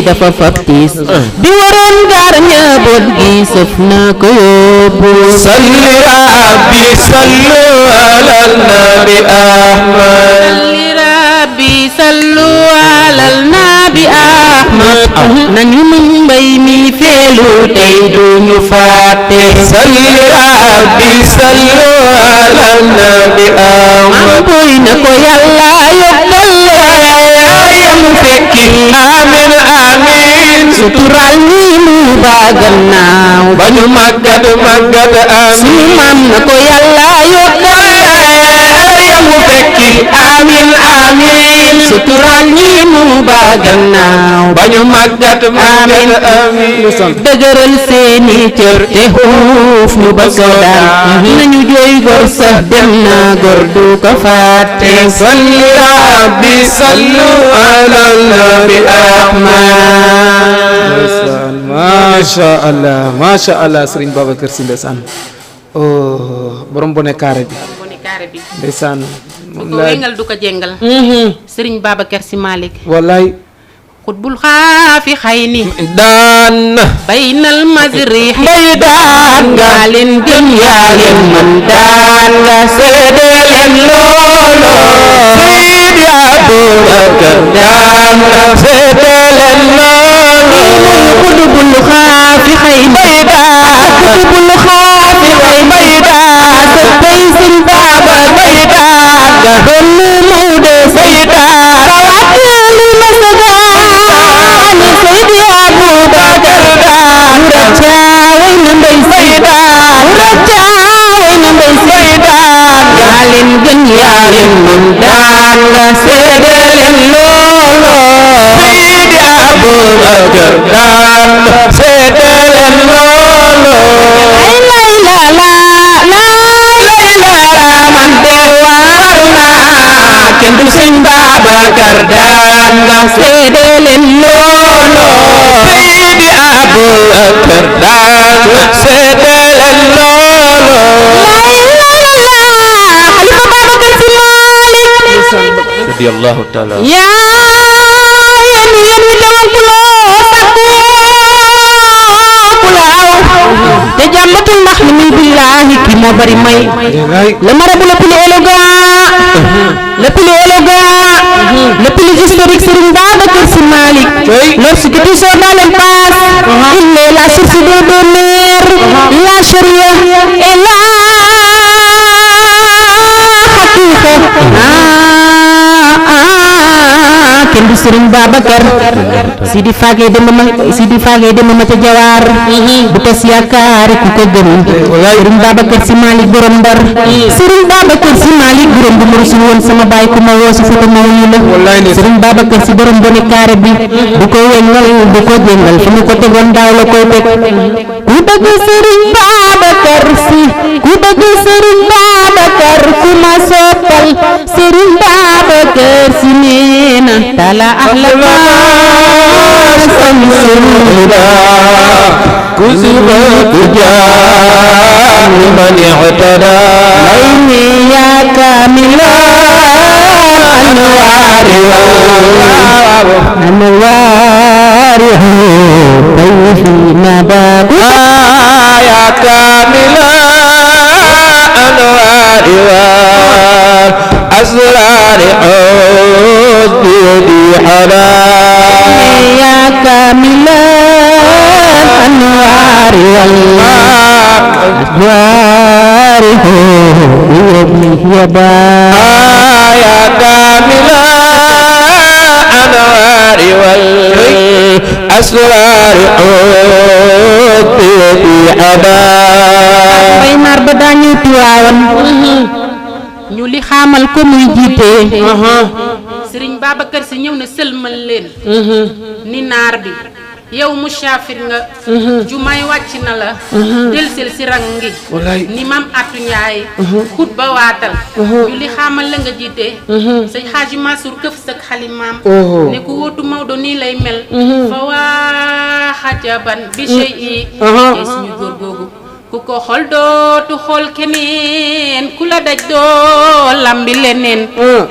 [SPEAKER 3] dafa fab tiis bi waroon gaar njaboot gi sëf na ko yóbbu
[SPEAKER 1] salli rabbi salli ala nabi ahmad
[SPEAKER 3] salli rabbi sallu ala nabi ahmad nañu muñ mbay mi feelu tey duñu fàtte
[SPEAKER 1] salli rabbi salli ala nabi ahmad
[SPEAKER 3] maam boy na ko yàlla yokkal yaayam fekki
[SPEAKER 1] amin amin
[SPEAKER 3] sutural ñi mu baagannaaw
[SPEAKER 1] ba ñu màggat màggat amin
[SPEAKER 3] sunu maam na ko yàlla yokkal yaayam fekki
[SPEAKER 1] amin amin
[SPEAKER 3] sutural ñi mu baagannaaw
[SPEAKER 1] ba ñu màggat màggat amin
[SPEAKER 3] dëgëral seeni cër te xuuf ñu bëgg daan nañu jooy gor sax dem na gor du ko fàtte
[SPEAKER 1] salli rabbi sallu ala nabi ahmad masha allah masha allah Serigne Babacar Sy ndeysaan oh borom bone carré bi
[SPEAKER 3] bone carré bi
[SPEAKER 1] ndeysaan
[SPEAKER 3] du ko wengal du ko jengal Serigne Babacar Sy Malick
[SPEAKER 1] wallaay
[SPEAKER 3] xutbul xaafi xayni
[SPEAKER 1] daan
[SPEAKER 3] baynal mazrix
[SPEAKER 1] mbay daan nga
[SPEAKER 3] leen gën yaa leen man
[SPEAKER 1] daan nga seede leen loolo Seydi Abubakar daan nga seede leen loolo
[SPEAKER 3] xutbul xaafi xayni
[SPEAKER 1] mbay daan
[SPEAKER 3] xutbul xaafi xayni
[SPEAKER 1] mbay daan
[SPEAKER 3] bay sin baaba
[SPEAKER 1] mbay daan nga
[SPEAKER 3] doon mawde
[SPEAKER 1] mbay daan
[SPEAKER 3] rawateli masagaani Seydi Abubakar daan racaaway na mbay
[SPEAKER 1] mbay daan
[SPEAKER 3] racaaway na mbay
[SPEAKER 1] mbay daan
[SPEAKER 3] yaa leen gën yaa leen man
[SPEAKER 1] daan nga seede leen loolo Seydi Abubakar daan nga seede leen loolo
[SPEAKER 3] ay lay la la
[SPEAKER 1] man de war naa kenn du Sëñ Babacar daan nga seede leen loolo Seydi Abubakar daan nga seede leen loolo
[SPEAKER 3] Xalifa Babacar Sy Malick
[SPEAKER 2] radiyallahu taala
[SPEAKER 3] yaa yéen wi dawal kuloo sakku kulaaw te jàmmatul ndax li muy billaahi ki moo bari may le marabout le plus élégant le plus élégant le plus historique Serigne Babacar Sy Malick lorsque tu sors dans l'impasse il est la source de bonheur la charia et la kenn du Serigne Babacar Sidi Fagé dem ma ca jawaar bu tas yaakaar ku ko gëm Serigne Babacar Sy Malick borom Ndar Serigne Babacar Sy Malick borom bu ma rusul woon sama baay ku ma woo si foto ma wuyu la Serigne Babacar Sy borom bone carré bi du ko weñal du ko jéngal fu mu ko tegoon daaw la koy teg ku bëgg Serigne Babacar Sy ku bëgg Serigne Babacar ku ma soppal Serigne Babacar Sy neena tala ahla
[SPEAKER 1] كسب تجاه من اعتدى
[SPEAKER 3] ليني يا كامل أنوار ضيفي مدى
[SPEAKER 1] يا كامل أنوار أسرار حب بيدي حلال
[SPEAKER 3] يا كامل أنوار والله
[SPEAKER 5] أسرار حبي أبا
[SPEAKER 6] bay naar ba daañu Tiwaawan ñu li xaamal ko muy jiite
[SPEAKER 3] Sëriñ Babacar Si ñëw na sëlmal leen ni naar bi yow musaafir nga jumaay wàcc na la delsil si rang ngi ni mam Atu Njaay xut ba waatal ñu li xaamal la nga jiite sëñ Xaaji Mansour këf sak xalimaam ne ku wóotu Maodo nii lay mel fa waa xajaban bi sey i te suñu góor googu ku ko xool dootu xool keneen ku la daj doo lambi leneen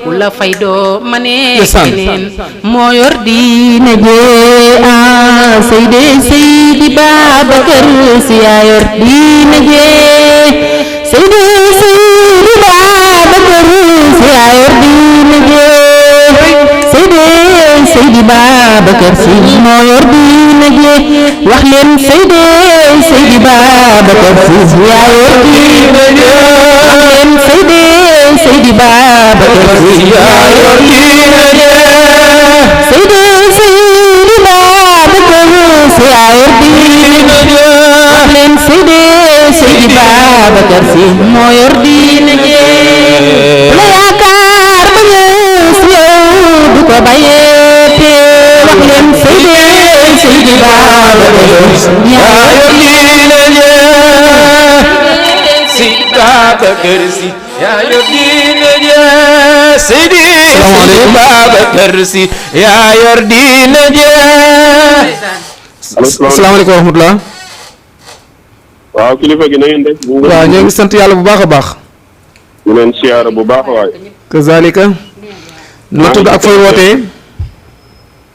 [SPEAKER 3] ku la fay doo manee keneen moo yor diine jee Seydi Babacar Si yaa yor diine jee Seydi Babacar Si yaa yor diine jee Seydi Babacar Si moo yor diine jee wax leen Seydi Babacar Si yaa yor diine jee wax leen Seydi Babacar Si yaa yor diine jee Seydi Babacar Si yaa yor diine jee wax leen Seydi Babacar Si moo yor diine jee la yaakaar ba ñëw si yow du ko bàyyee wax leen Seydi Babacar Si yaa yor diine jee
[SPEAKER 5] Seydi Babacar Si yaa yor diine jee Seydi Babacar Si yaa yor diine jee.
[SPEAKER 1] asalaamaaleykum wa rahmatulah.
[SPEAKER 7] waaw kilifa gi na ngeen def.
[SPEAKER 1] waaw ñoo ngi sant yàlla bu baax a baax.
[SPEAKER 7] ñu leen siyaara bu baax waay.
[SPEAKER 1] kazalika. noo tudd ak fooy wootee.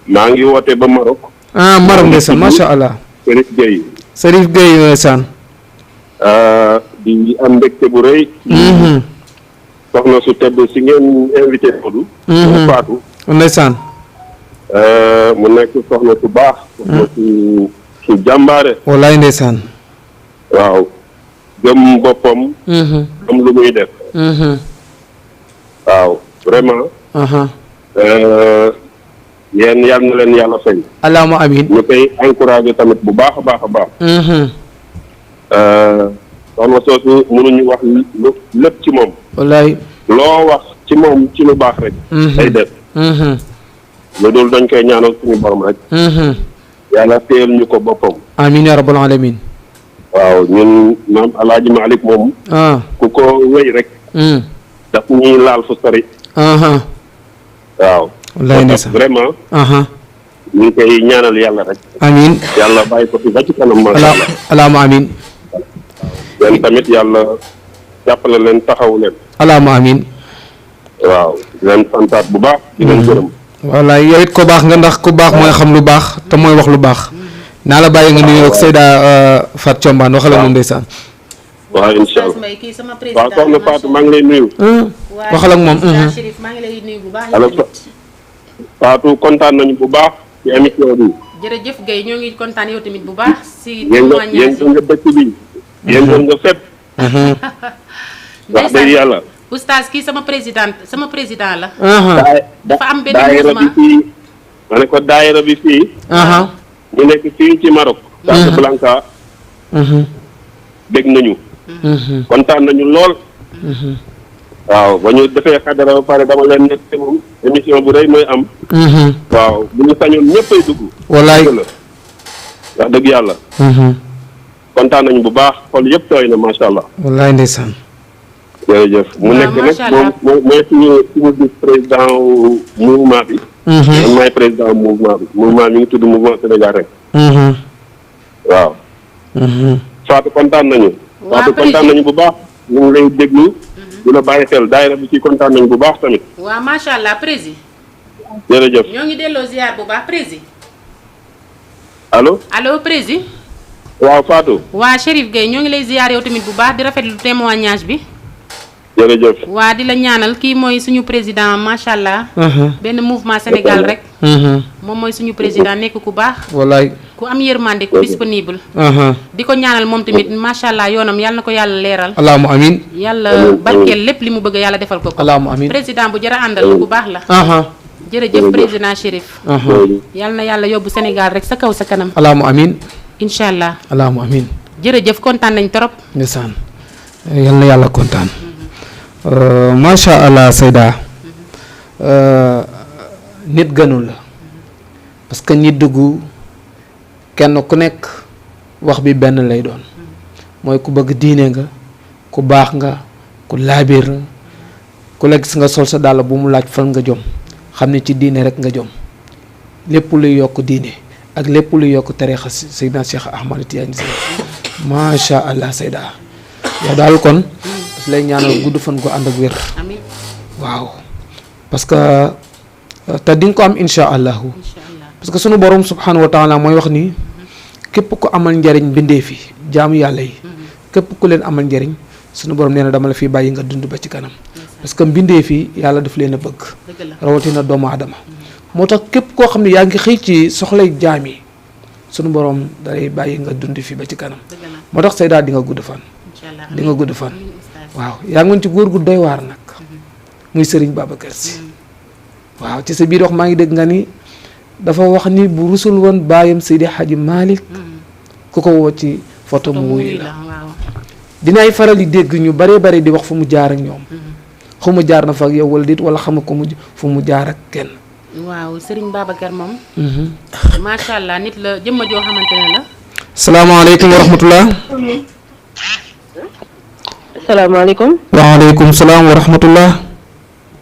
[SPEAKER 7] maa ngi woote ba Maroc.
[SPEAKER 1] ah Maroc ndeysaan macha allah.
[SPEAKER 7] Serif Gueye.
[SPEAKER 1] Serif Gueye ndeysaan.
[SPEAKER 7] di am mbégte bu rëy. soxna su tedd si ngeen invité Modou. mu Fatou.
[SPEAKER 1] ndeysaan.
[SPEAKER 7] mu nekk soxna su baax. soxna su jàmbaare.
[SPEAKER 1] wallaay ndeysaan.
[SPEAKER 7] waaw gëm boppam. gëm lu muy def. waaw vraiment. yéen yal na leen yàlla fay.
[SPEAKER 1] allahumma amiin.
[SPEAKER 7] ñu koy encouragé tamit bu baax a baax a baax. soxna soosu mënuñu wax lépp ci moom.
[SPEAKER 1] wallaay.
[SPEAKER 7] loo wax ci moom ci lu baax rek. day def. lu dul dañ koy ñaanal suñu borom rek. yàlla téyel ñu ko boppam.
[SPEAKER 1] amiin yaa rabbal alamin.
[SPEAKER 7] waaw ñun maam Alaaji Malick moom. ku ko wéy rek. daf ñuy laal fu sori. waaw.
[SPEAKER 1] wallaay ndeysaan
[SPEAKER 7] vraiment. ñu ngi koy ñaanal yàlla rek.
[SPEAKER 1] amiin.
[SPEAKER 7] yàlla bàyyi ko fi ba ci kanam. macha allah
[SPEAKER 1] allahumma amiin.
[SPEAKER 7] yéen tamit yàlla jàppale leen taxaw leen.
[SPEAKER 1] allahumma amiin.
[SPEAKER 7] waaw di leen santaat bu baax. di leen gërëm.
[SPEAKER 1] wallaay yow it ko baax nga ndax ku baax mooy xam lu baax te mooy wax lu baax. naa la bàyyi nga nuyu ak Seyda Fatou Thiombane waxal ak moom ndeysaan.
[SPEAKER 7] waaw incha allah waaw soxna Fatou maa ngi lay nuyu.
[SPEAKER 1] waxal ak moom.
[SPEAKER 3] Chérif maa ngi lay nuyu bu baax.
[SPEAKER 7] alors Fatou kontaan nañu bu baax ci émission bi.
[SPEAKER 3] jërëjëf Guèye ñoo ngi kontaan yow tamit bu baax. si
[SPEAKER 7] yéen
[SPEAKER 3] témoignage
[SPEAKER 7] nga dëkk bi. yéen nga fépp. wax dëgg yàlla.
[SPEAKER 3] oustaz kii sama président la. dafa am benn
[SPEAKER 7] daayira bi fii ma ne ko daayira bi fii. ñu nekk fii ci Maroc. Casablanca. dégg nañu. kontaan nañu lool. waaw ba ñu defee xadara ba pare dama leen nekk moom émission bu rëy mooy am. waaw bu ñu sañoon ñëppay dugg.
[SPEAKER 1] wallaay
[SPEAKER 7] wax dëgg yàlla. kontaan nañu bu baax xol yëpp tooy na macha allah.
[SPEAKER 1] wallaay ndeysaan.
[SPEAKER 7] jërëjëf mu nekk nag moom mooy suñu vice président mouvement bi. man maay président mouvement bi mouvement mi ngi tudd mouvement Sénégal rek. waaw. Fatou kontaan nañu. Fatou kontaan nañu bu baax ñu ngi lay déglu. di la bàyyi xel daayira bi ci kontaan nañu bu baax tamit.
[SPEAKER 3] waaw macha allah prési.
[SPEAKER 7] jërëjëf
[SPEAKER 3] ñoo ngi delloo ziar bu baax prési.
[SPEAKER 7] allo.
[SPEAKER 3] allo prési.
[SPEAKER 7] waaw Fatou.
[SPEAKER 3] waa Chérif Gueye ñoo ngi lay ziar yow tamit bu baax di rafetlu témoignage bi.
[SPEAKER 7] jërëjëf.
[SPEAKER 3] waa di la ñaanal kii mooy suñu président macha allah. benn mouvement Sénégal rek. moom mooy suñu président nekk ku baax.
[SPEAKER 1] wallaay.
[SPEAKER 3] ku am yërmande ku disponible. di ko ñaanal moom tamit macha allah yoonam yàlla na ko yàlla leeral.
[SPEAKER 1] allahumma amiin.
[SPEAKER 3] yàlla barkeel lépp li mu bëgg yàlla defal ko ko.
[SPEAKER 1] allahumma amiin.
[SPEAKER 3] président bu jara àndal bu baax la. jërëjëf président Chérif. yal na yàlla yóbbu Sénégal rek sa kaw sa kanam.
[SPEAKER 1] alaamu amin.
[SPEAKER 3] incha allah.
[SPEAKER 1] alaamu amin.
[SPEAKER 3] jërëjëf kontaan nañ trop.
[SPEAKER 1] ndeysaan yal na yàlla kontaan. macha allah Seyda. nit gënul la. parce que nit dugg kenn ku nekk wax bi benn lay doon. mooy ku bëgg diine nga. ku baax nga. ku laabiir nga. ku la gis nga sol sa dàll bu mu laaj fan nga jom. xam ne ci diine rek nga jom. lépp luy yokk diine. ak lépp luy yokk tariixa Seydina Cheikh Ahmad Tidiane macha allah Seyda yow daal kon parce que lay ñaanal gudd fan ko ànd ak wér.
[SPEAKER 3] amiin
[SPEAKER 1] waaw parce que te di nga ko am incha allahu parce que sunu borom subhanahu wa taala mooy wax ni képp ku amal njariñ bindee fi jaamu yàlla yi képp ku leen amal njariñ sunu borom nee na dama la fi bàyyi nga dund ba ci kanam parce que mbindee fi yàlla daf leen a bëgg rawatina doomu aadama moo tax képp koo xam ne yaa ngi xëy ci soxlay jaam yi sunu borom dalay bàyyi nga dund fi ba ci kanam moo tax Seyda di nga gudd fan di nga gudd fan waaw yaa ngi woon ci góor gu doy waar nag muy Serigne Babacar Sy waaw ci sa biir wax maa ngi dégg nga ni dafa wax ni bu rusul woon baayam Seydi Hadji Malick ku ko woo ci photo mu wuyu la dinaay faral di dégg ñu bare bare di wax fu mu jaar ak ñoom xaw ma jaar na fa ak yow wala dit wala xama ko mu fu mu jaar ak kenn
[SPEAKER 3] waaw Serigne Babacar moom macha allah nit la jëmma joo xamante ne la.
[SPEAKER 1] salaamaaleykum wa rahmatullah.
[SPEAKER 8] salaamaaleykum.
[SPEAKER 1] waaleykum salaam wa rahmatullah.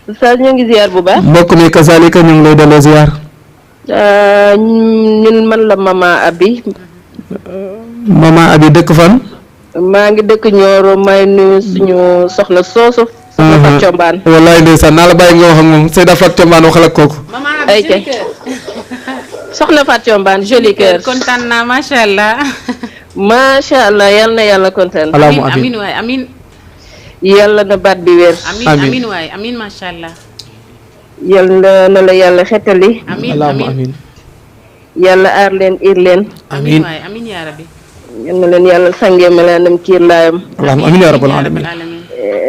[SPEAKER 8] Oustaz ñu ngi ziar bu baax.
[SPEAKER 1] mbokk mi kazalika ñu ngi lay delloo ziar.
[SPEAKER 8] ñun man la Mama Abi.
[SPEAKER 1] Mama Abi dëkk fan.
[SPEAKER 8] maa ngi dëkk Nioro may nuyu suñu soxna soosu. soxna Fatou Thiombane.
[SPEAKER 1] wallaay ndeysaan naa la bàyyi nga wax ak moom Seyda Fatou Thiombane waxal ak kooku.
[SPEAKER 8] ay ca soxna Fatou Thiombane joli cœur.
[SPEAKER 3] kontaan naa macha allah.
[SPEAKER 8] macha allah yal na yàlla kontaan.
[SPEAKER 1] alaamu
[SPEAKER 3] amin waay amin.
[SPEAKER 8] yàlla na baat bi wér.
[SPEAKER 3] amin waay amin macha allah.
[SPEAKER 8] yal na la yàlla xetali.
[SPEAKER 1] alaamu amin.
[SPEAKER 8] yàlla aar leen ir leen.
[SPEAKER 3] amin waay amin yaa rabbi.
[SPEAKER 8] yal na leen yàlla sangee malaanam kiir laayam.
[SPEAKER 1] alaamu amin yaa rabbal alamin.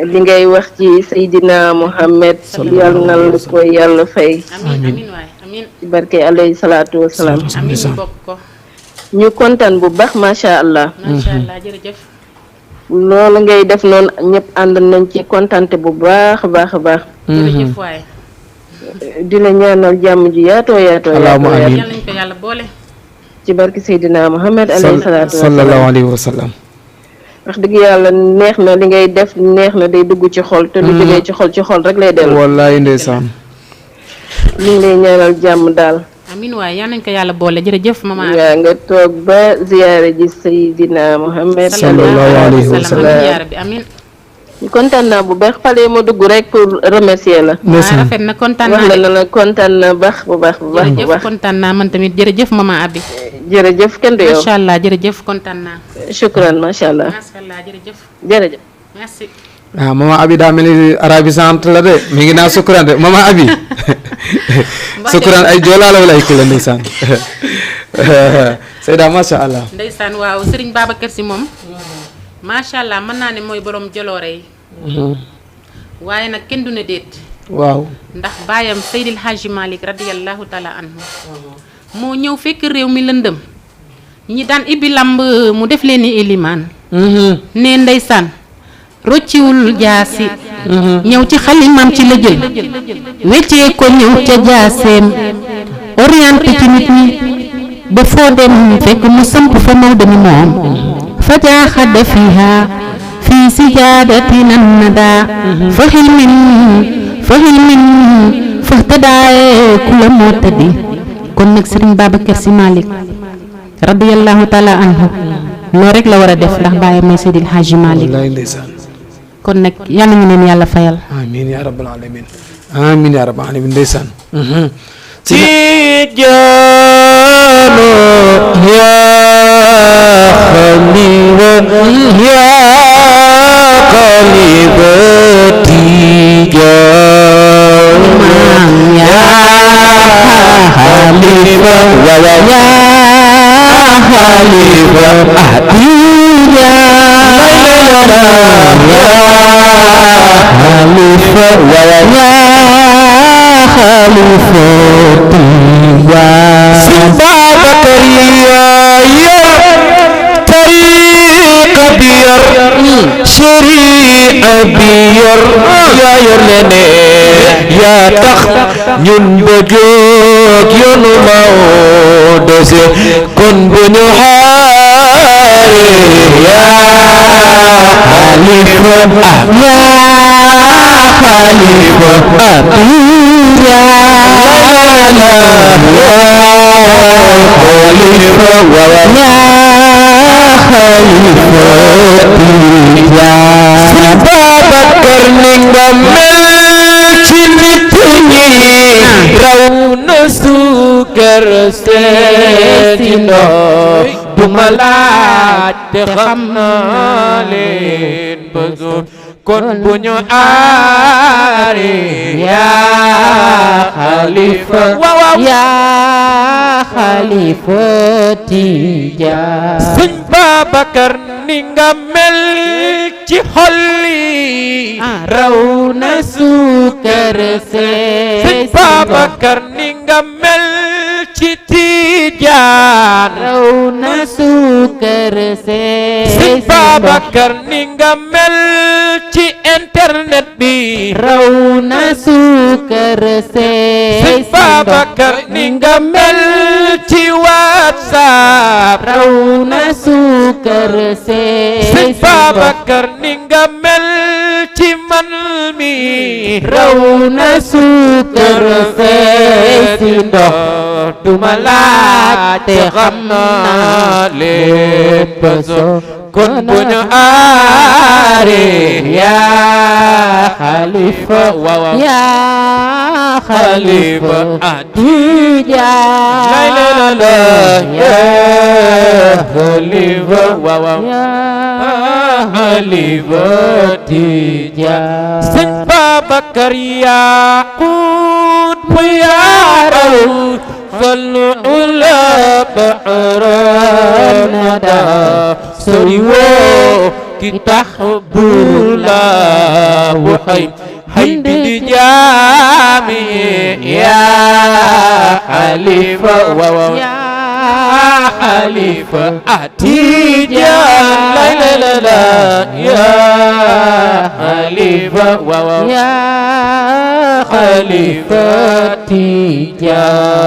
[SPEAKER 8] li ngay wax ci Seydina Mohamed. yàlla na la ko yàlla fay.
[SPEAKER 3] amin waay amin.
[SPEAKER 8] ci barke alayhi salaatu wa salaam.
[SPEAKER 3] amin bokk ko.
[SPEAKER 8] ñu kontaan bu baax macha allah.
[SPEAKER 3] macha allah jërëjëf.
[SPEAKER 8] loolu ngay def noonu ñëpp ànd nañ ci kontaante bu baax a baax a baax.
[SPEAKER 3] jërëjëf waay.
[SPEAKER 8] di la ñaanal jàmm ji yaatoo yaatoo.
[SPEAKER 1] allahumma amiin
[SPEAKER 3] yàlla nañ ko yàlla boole.
[SPEAKER 8] ci barke Seydina Mohamed alayhi salaatu wa salaam.
[SPEAKER 1] sallallahu alayhi wa sallam.
[SPEAKER 8] wax dëgg yàlla neex na li ngay def neex na day dugg ci xol. te lu jógee ci xol rek lay dellu.
[SPEAKER 1] wallaay ndeysaan.
[SPEAKER 8] ñu ngi lay ñaanal jàmm daal.
[SPEAKER 3] amin waay yal nañ ko yàlla boole jërëjëf mama.
[SPEAKER 8] yaa nga toog ba ziyaare ji Seydina Mohamed
[SPEAKER 1] sallallahu alayhi wa sallam.
[SPEAKER 3] yaa rabbi amin.
[SPEAKER 8] kontaan naa bu baax fale ma dugg rek pour remercier la.
[SPEAKER 3] waaw rafet na kontaan naa
[SPEAKER 8] wax la la kontaan na baax bu baax bu baax bu baax.
[SPEAKER 3] kontaan naa man tamit jërëjëf mama Abi.
[SPEAKER 8] jërëjëf kenn du yow
[SPEAKER 3] macha allah jërëjëf kontaan naa.
[SPEAKER 8] shukran macha allah.
[SPEAKER 3] macha allah jërëjëf.
[SPEAKER 8] jërëjëf.
[SPEAKER 3] merci.
[SPEAKER 1] ah mama Abi daa mel ni arabisante la de mi ngi naa sukkuraan de mama Abi. sukkuraan ay joolaa la wala ay kila ndeysaan. Seyda macha allah.
[SPEAKER 3] ndeysaan waaw Serigne Babacar Sy moom. macha allah mën naa ne mooy borom joloore yi. waaye nag kenn du ne déet.
[SPEAKER 1] waaw.
[SPEAKER 3] ndax baayam Seydil Hadji Malick radiyallahu taala anhu moo ñëw fekk réew mi lëndëm ñi daan ibbi lamb mu def leen ni ilimaan ne ndeysaan rocciwul jaasi ñëw ci xalimam ci la jël weccee ko ñëw ca jaaseem orienté ci nit ñi ba foo dem fekk mu samp fa Maodo mi moom fa jaaxada fiha fii sijaadatin annada fa xilmin fa tadaaye ku la moo tëddi kon nag Serigne Babacar Sy Malick radiyallahu taala anhu loo rek la war a def ndax bàyyi may Seydil Hadji Malick kon nag yal nañu leen yàlla fayal
[SPEAKER 1] amiin yaa rabbal alamin amiin yaa rabbal alamin ndeysaan
[SPEAKER 5] Tijaano yaa xalifa Tijaan Khalifa ya Khalifa Ahdiya Khalifa ya شريعة بير يا يرلني يا تخ ñun bëgg yoonu Maodo kon bu ñu xaare yaa xalifa Babakar ni nga mel ci nit ñi raw na suukar seeti ndox du ma laaj te xam naa leen bëgg kon bu ñu aare yaa xalifa yaa xalifa Tijaan Sëñ Babakar ni nga mel ci xol yi raw na suukar see Sëñ Babakar ni nga mel ci Tijaan raw na suukar see Sëñ Babakar ni nga mel ci internet bi raw na suukar see Sëñ Babakar ni nga mel ci WhatsApp raw na suukar see Sëñ Babakar ni nga mel ci man mi raw na suukar see si ndox duma laaj te xam naa lépp kon bu ñu aare yaa xalifa yaa xalifa Tijaan la yaa xalifa yaa xalifa Tijaan Sëñ Babakar yaa qut bu yaa raw فالعلا بحرنا دا سريو كتحب الله وحي حي بجامي يا حليفة يا حليفة Tijaan لا لا لا لا يا حليفة يا خليفة Tijaan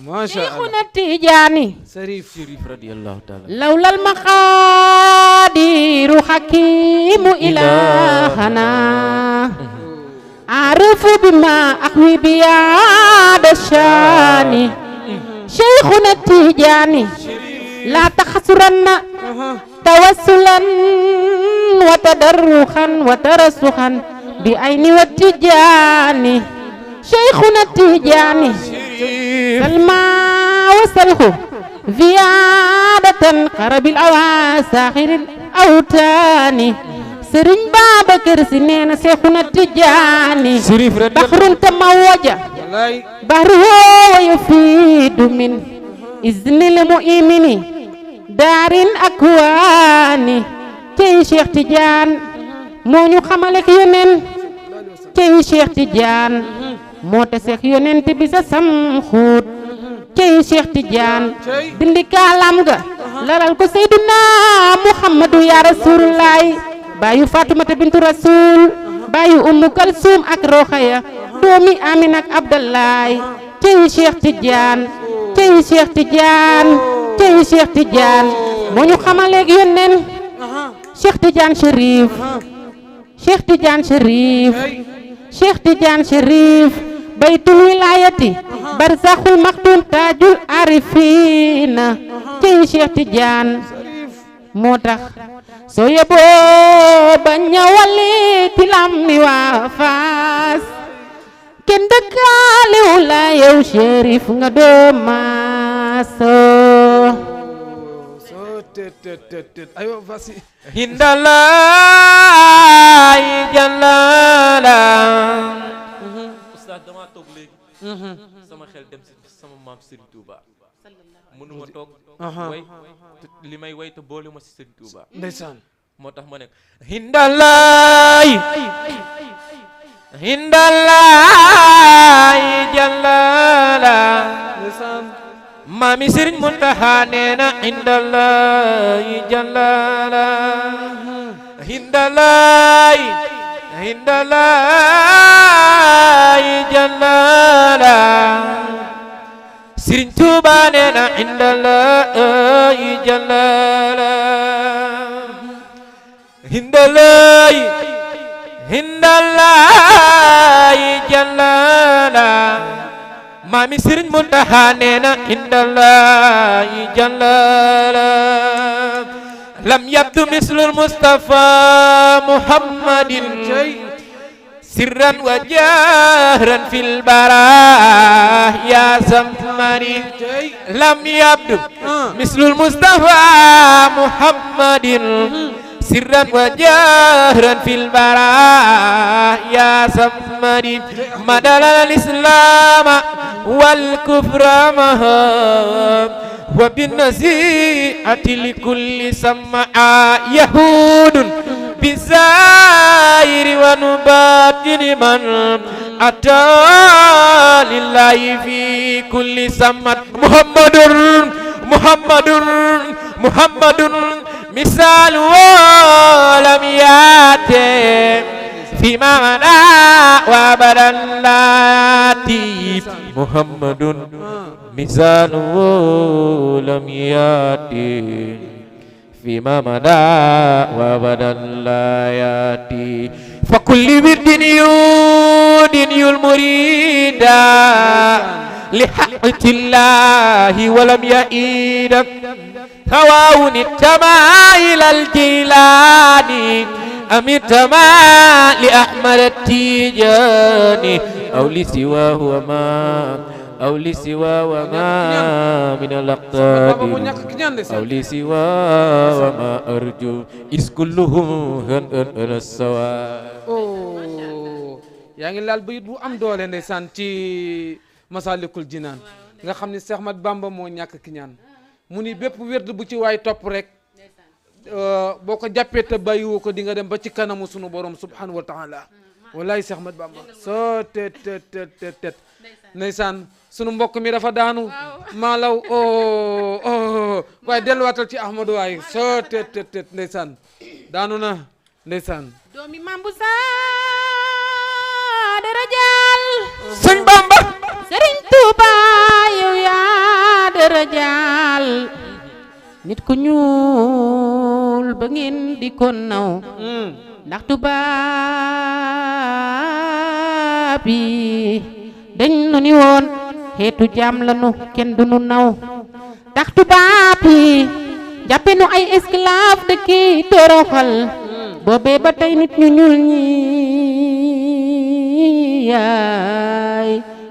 [SPEAKER 1] ما شاء الله
[SPEAKER 6] شيخنا التيجاني
[SPEAKER 1] شريف
[SPEAKER 2] رضي الله تعالى
[SPEAKER 6] لولا المقادير حكيم إلهنا أعرف بما أحوي بياد الشان شيخنا التيجاني لا تخسرن توسلا وتدرخا وترسخا بعين والتجاني شيخنا التيجاني سلمى وسلخ زيادة قرب الأواساخر الأوتان سرين بابكر سنين شيخنا التيجاني بحر تموج بحره ويفيد من إذن المؤمن دار أكواني تي شيخ تيجان moo ñu xamale ak yoneen cey Cheikh Tidiane moo taseek yonent bi sa sam xuut cey Cheikh Tidiane dindi kaalam ga lalal ko Seydina Muhammadu ya Rasulullaay baayu Fatumata bintu Rasul baayu Ummu Kalsum ak Rokhaya doomi Amina ak Abdallaay cey Cheikh Tidiane cey Cheikh Tidiane cey Cheikh Tidiane moo ñu xamale ak yoneen Cheikh Tidiane Chérif Cheikh Tidiane Chérif Cheikh Tidiane Chérif baytul wilayati barzakhul maktum tajul arifina ci Cheikh Tidiane moo tax soo yeboo ba ñawali tilam mi waa Faas kenn dëkkaalewu la yow Chérif nga doo maaso
[SPEAKER 1] ayo vas-y
[SPEAKER 5] hindalay jalala
[SPEAKER 2] Oustaz dama toog léegi sama xel dem si sama maam Serigne Touba mënuma toog way li may way te boole ma si Serigne Touba
[SPEAKER 1] ndeysaan
[SPEAKER 2] moo tax ma ne hindalaay hindalaay jallala maami Sëriñ Muntaxa neena hindalaay jallala hindalaay hindalaay jallala Sëriñ Tuuba neena hindalaay jallala hindalaay hindalaay jallala maami Sëriñ Muntaxa neena hindalaay jallala lam yabdu mislul Mustafa Muhammadin sirran wa jahran fil barah ya zamani lam yabdu mislul Mustafa Muhammadin sirran wa jahran fil barah ya zamani madalal islam wal kufra mahab wa bin nasi'ati li kulli sam'a yahudun bizairi wa nubatini man ata lillahi fi kulli sam'at muhammadun misal lam yate fima mana wa badan lati muhammadun misal lam yate fima mana wa badan layati fa kulli wirdin yudinul murida li haqqi wa lam ya'ida hawawni tamail al jilani amitama li ahmad at-tijani aw li siwahu wa ma aw li siwa wa ma min al-aqtadi aw li siwa wa ma arju is kulluhum han sawa.
[SPEAKER 1] yaa ngi laal bayit bu am doole ndeysaan ci Masalikul Jinaan nga xam ne Seex Ahmad Bamba moo ñàkk ki ñaan mu ni bépp wérd bu ci waay topp rek boo ko jàppee te bàyyiwoo ko di nga dem ba ci kanamu sunu borom subhanahu wa taala wallaay Seex Ahmad Bamba soo tet ndeysaan sunu mbokk mi dafa daanu maalaw waaye delluwaatal ci Ahmadu waay soo tet ndeysaan daanu na ndeysaan
[SPEAKER 6] doomi Maam bu saa darajaal
[SPEAKER 2] Sëñ Bamba
[SPEAKER 6] Sëriñ Tuuba yow yaa darajaal nit ku ñuul ba ngeen di ko naw ndax tubaab yi dañ nu ni woon xeetu jaam lanu kenn du nu naw ndax tubaab yi jàppe nu ay esclave de ki toroxal boobee ba tey nit ñu ñuul ñi yaay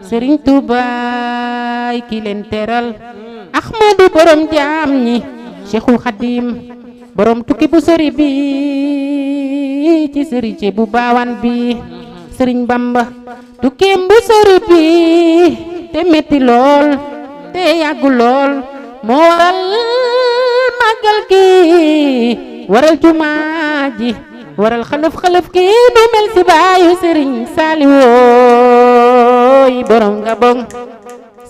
[SPEAKER 6] Sëriñ Tuubaay ki leen teral Ahmadu borom jaam ñi Cheikhul Khadim borom tukki bu sori bi ci sëriñ ci bu baawan bi Sëriñ Bamba tukkeem bu sori bi te metti lool te yàggu lool moo waral màggal gi waral jumaa ji waral xalëf ki du mel si baayu Sëriñ Saaliwooy borom Gabon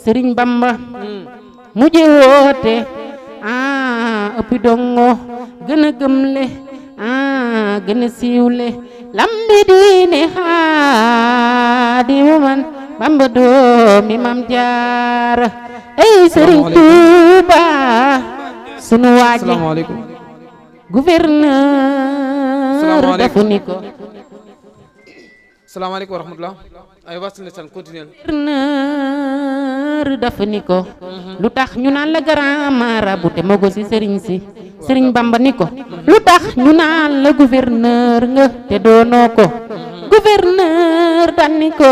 [SPEAKER 6] Sëriñ Bamba mujje woote ëppi dongo gën a gëmle gën a siiwle lambi diine Xaadimu man Bamba doomi Mam Jaara ay Sëriñ Tuuba sunu waaji
[SPEAKER 1] asalaamaaleykum
[SPEAKER 6] gouverneur dafu ni ko
[SPEAKER 1] salaamaaleykum wa rahmatulah ay wasil ne san continuer
[SPEAKER 6] gouverneur dafa ni ko lu tax ñu naan la grand marabout te mago si sëriñ si Sëriñ Bamba ni ko lu tax ñu naan la gouverneur nga te doonoo ko gouverneur dan ni ko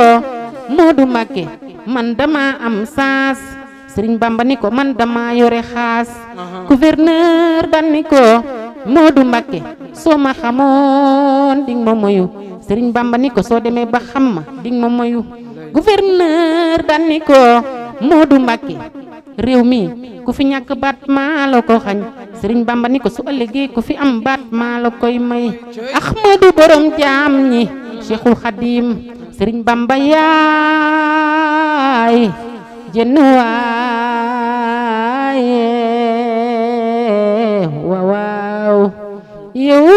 [SPEAKER 6] Moodu Mbàkke man dama am saas Sëriñ Bamba ni ko man dama yore xaas gouverneur dan ni ko Moodu Mbàkke soo ma xamoon ding ma moyu Sëriñ Bamba ni ko soo demee ba xam ma ding ma moyu gouverneur dan ni ko Moodu Mbàkke réew mi ku fi ñàkk baat maa la ko xañ sëriñ Bamba ni ko su ëllëgee ku fi am baat maa la koy may Ahmadu borom jaam ñi Cheikhul Khadim sëriñ Bamba yaay jenn waaye waaw yow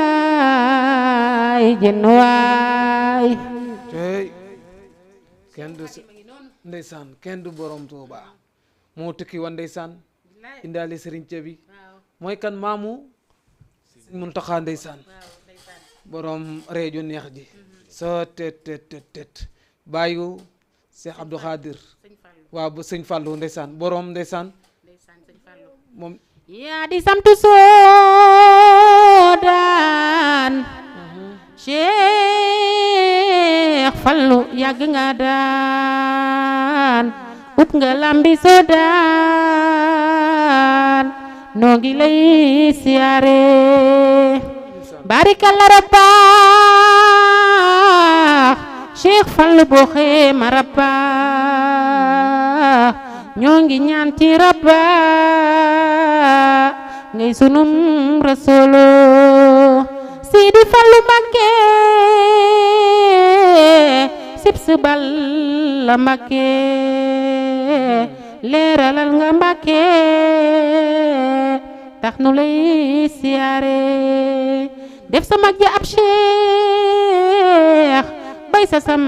[SPEAKER 6] yaay jenn waay
[SPEAKER 1] kenn du ndeysaan kenn du borom Tuuba moo tukki woon ndeysaan indaale sëriñ bi mooy kan maamu Sëriñ Muntaxa ndeysaan borom reejo neex ji sa tet bàyyu Cheikh Abdou Khadir waaw ba sëñ Fallou ndeysaan borom ndeysaan moom
[SPEAKER 6] yaa di samtu soodaan Cheikh Fallou yàgg nga daan upp nga lambi soodaan noo ngi lay siyaare barikalla rabbaax Cheikh Fallou boo xee ma rabbaax ñoo ngi ñaan ci rabbaax ngay sunum rasolo Sidi Fallou Mbacké sibs Balla Mbacké leeralal nga Mbacké tax nu lay siyaare def sa mag ja ab cheikh bay sa sam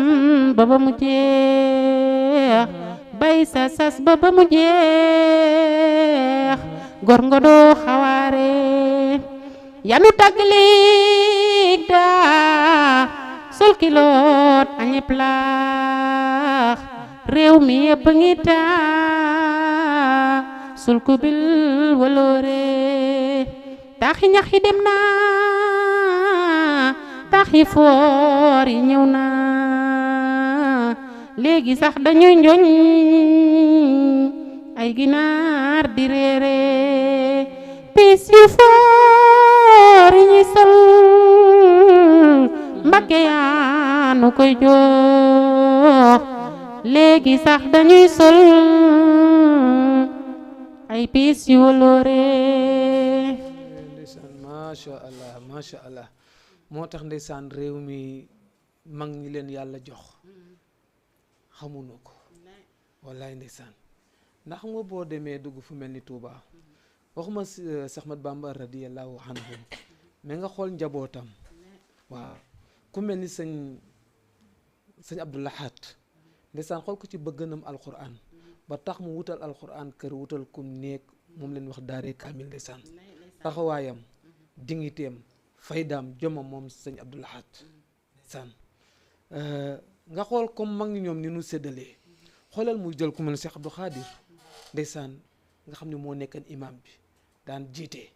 [SPEAKER 6] ba mu jeex bay sa sas ba mu jeex gor nga doo xawaare yanu taglik daa sol kiloot añep laax réew mi yëpp ngi taa sul ko bil waloore taaxi ñax yi dem na taaxi foor yi ñëw na léegi sax dañuy njoñ ay ginaar di reere piis yu foor yi ñuy sol Mbacké yaa nu koy jox léegi sax dañuy sol ay piis yu waloore
[SPEAKER 1] ndeysaan macha allah moo tax ndeysaan réew mi mag ñi leen yàlla jox xamuñu ko wallaay ndeysaan ndax nga boo demee dugg fu mel ni Touba waxuma Seex Ahmadu Bamba radiyallahu anhu mais nga xool njabootam waaw ku mel ni sëñ Abdou Lahad ndeysaan xool ko ci bëgganam alquran ba tax mu wutal alquran kër wutal kum néeg moom leen wax daaree kaamil ndeysaan taxawaayam dignitéem faydaam jomam moom sëñ Abdou Lahad ndeysaan nga xool comme mag ñi ñoom ni nu séddalee xoolal muy jël ku mel ni Cheikh Abdou Khadir ndeysaan nga xam ne moo nekkan imam bi daan jiite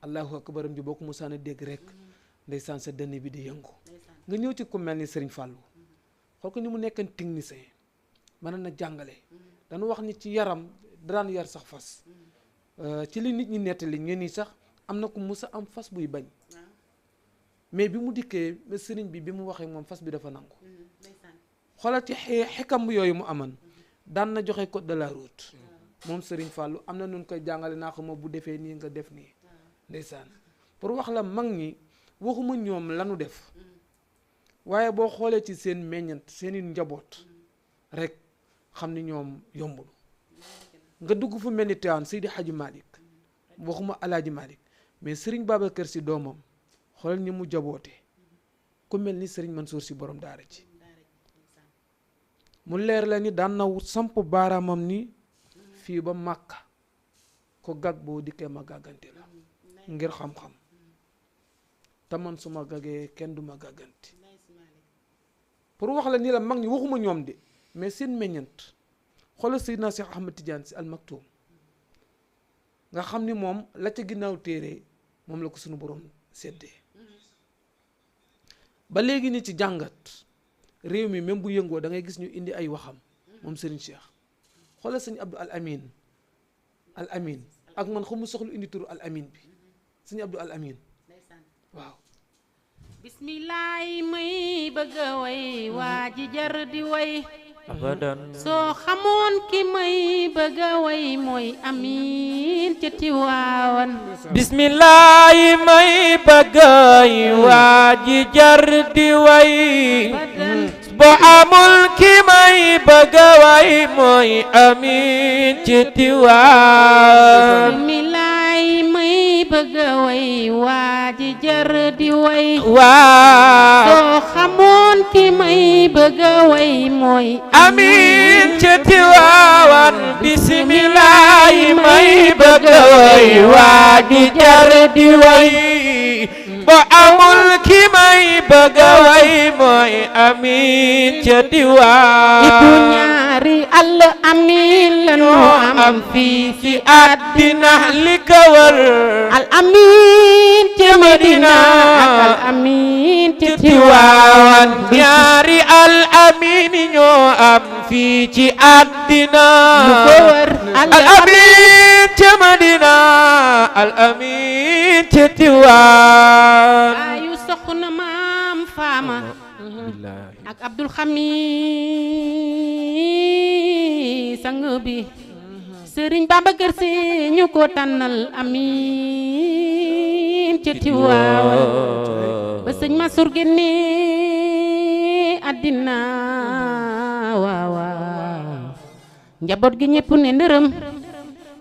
[SPEAKER 1] allahu akbaram ji boo ko musaan a dégg rek ndeysaan sa dënn bi di yëngu nga ñëw ci ku mel ni Serigne Fallou xool ko ni mu nekkan technicien mën na jàngale dañu wax ni ci yaram daan yar sax fas ci li nit ñi nettali ngeen ni sax am na ku musa am fas buy bañ mais bi mu dikkee sëriñ bi mu waxee moom fas bi dafa nangu xoolal ci xikam yooyu mu aman daan na joxe code de la route moom Serigne Fallou am na nun koy jàngale naa xama bu defee nii nga def nii ndeysaan pour wax la mag ñi waxuma ñoom lanu def waaye boo xoolee ci seen meññant seeni njaboot rek xam ni ñoom yombul nga dugg fu mel ni Tiwaawan Seydi Hadji Malick waxuma Alaaji Malick mais Serigne Babacar Sy doomam xoolal ni mu jaboote ku mel ni Serigne Mansour Sy borom daara ji mu leer la ni daan na samp baaraamam ni fii ba Màkka ko gag boo dikkee ma gàggante la ngir xam-xam te man su ma gagee kenn du ma gàgganti pour wax la ni la mag ñi waxuma ñoom de mais seen meññant xoolal Seydina Cheikh Ahmed Tidiane Sy Al Maktoum nga xam ni moom la ca ginnaaw téere moom la ko suñu borom séddee ba léegi ni ci jàngat réew mi même bu yëngoo da ngay gis ñu indi ay waxam moom Serigne Cheikh xoolal sëñ Abdou Al Amin ak man xamu soxlu indi turu Al Amin bi sëñ Abdou Al Amin waaw
[SPEAKER 6] bismillaay muy bëgg a way waa ji jar di way
[SPEAKER 5] abadan
[SPEAKER 6] soo xamoon ki may bëgg a way mooy Amin ca Tiwaawan
[SPEAKER 5] bismillahi may bëggay waa ji jar di way bo amul ki may bëgg a way mooy Amin ci Tiwaawan
[SPEAKER 6] bismillahi may bëgg a way waa ji jar di way
[SPEAKER 5] waa
[SPEAKER 6] soo xamoon ki may bëgg a way mooy
[SPEAKER 5] Amin ci Tiwaawan bismillahi may bëgg a way waa ji jar di way bo amul ki may bëgg a way mooy Amin ci Tiwaawan
[SPEAKER 6] ibu ñaari àll Amin lanu am
[SPEAKER 5] fii ci àddina li ko wër
[SPEAKER 6] al Amin ca Medina ak al Amin ca
[SPEAKER 5] Tiwaawan
[SPEAKER 6] Tiwaawan
[SPEAKER 5] ñaari al Amin ñoo am fii ci àddina
[SPEAKER 6] lu ko wër
[SPEAKER 5] al Amin ca Medina al Amin ca Tiwaawan
[SPEAKER 6] ayu soxna maam faama ak Abdul Xamis sang bi Sëriñ Babacar Si ñu ko tànnal Amin ca Tiwaawan ba sëñ Mansour génne àddina waaw waaw njaboot gi ñépp ne ndërëm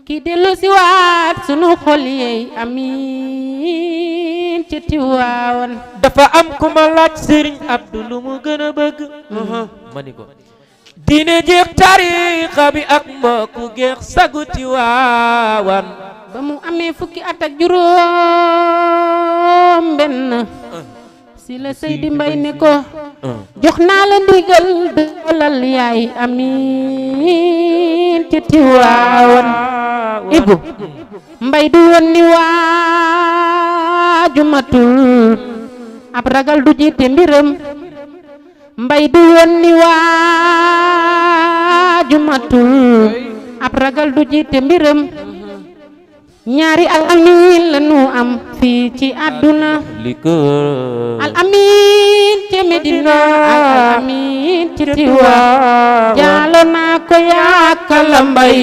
[SPEAKER 6] ki dellu si waat sunu xol yeey Amin ca Tiwaawan
[SPEAKER 5] dafa am ku ma laaj Sëriñ Abdu lu mu gën a bëgg ma ni ko diine jeex tariixa bi ak mbokku geex sagu Tiwaawan
[SPEAKER 6] ba mu amee fukki at ak juróom benn si la Seydi Mbay ne ko jox naa la ndigal doolal yaay Amin ca Tiwaawan Ibu Mbay du woon ni waaju matul ab ragal du jiite mbiram Mbay du woon ni waaju matul ab ragal du jiite mbiram ñaari al Amin la nu am fii ci àdduna al Amin ca Medina ak al Amin ca Tiwaawan jaalo naa ko yaakala Mbay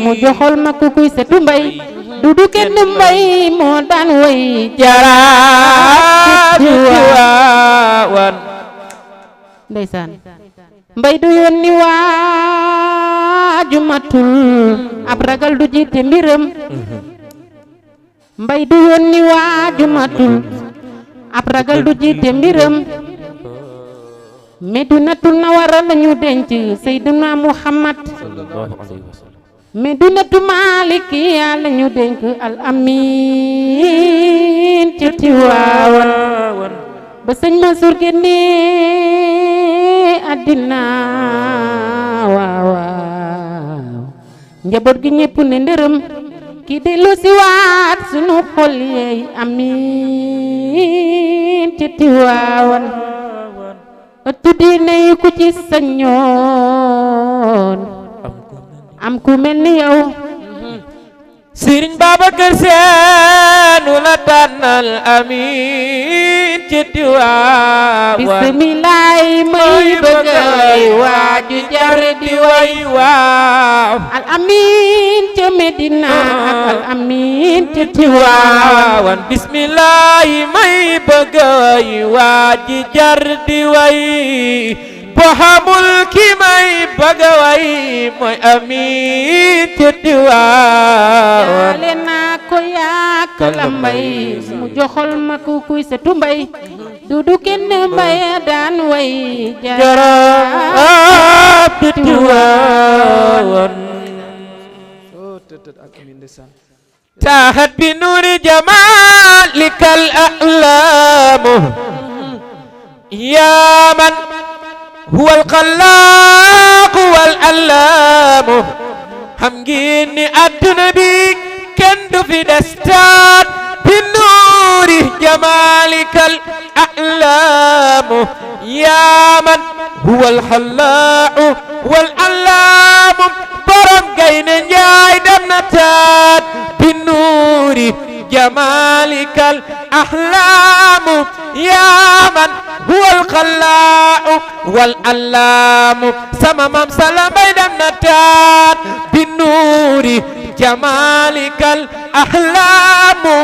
[SPEAKER 6] mu joxol ma ku kuy setu Mbay dudu kenn Mbay moo daan way
[SPEAKER 5] jaraaf Tiwaawan
[SPEAKER 6] ndeysaan Mbay du yoon ni waaju matul ab ragal du jiite mbiram Mbay du yoon ni waaju matul ab ragal du jiite mbiram Medinatul Nawara lañu denc Seydina Muhammad Medinatu Malikiya lañu denc al Amin ca Tiwaawan ba sëñ Mansour génne àddina waaw waaw njaboot gi ñépp ne ndërëm ki dellu si waat sunu xol yeey Amin ca Tiwaawan ëttu diine yi ku ci sañoon am ku mel ni yow
[SPEAKER 5] Sëriñ Babacar Si nu la tànnal Amin ci Tiwaawan
[SPEAKER 6] bismillaay may bëgg ay waaju jar di way
[SPEAKER 5] waaw
[SPEAKER 6] al Amin ca Medina ak al Amin ca Tiwaawan
[SPEAKER 5] bismillahi may bëgg ay waaji jar di way boo xamul ki may bëgg a way mooy Amin ca Tiwaawan
[SPEAKER 6] jaale naa ko yaakala Mbay mu joxol ma ku kuy setu Mbay dudu kenn Mbay daan way
[SPEAKER 5] jaraaf Tiwaawan taahat bi nuuri jamaalikal a'laamu yaa man huwal xallaaqu wal allaamu xam ngeen ni adduna bi kenn du fi destaat bi nuuri jamaalikal a'laamu yaa man huwal xallaaqu wal allaamu borom Gaynde Njaay dem na taat bi nuuri jamaalikal a'laamu yaa man huwal xallaaqu wal allaamu sama maam sala mbay dem na taat bi nuuri jamaalikal ahlaamu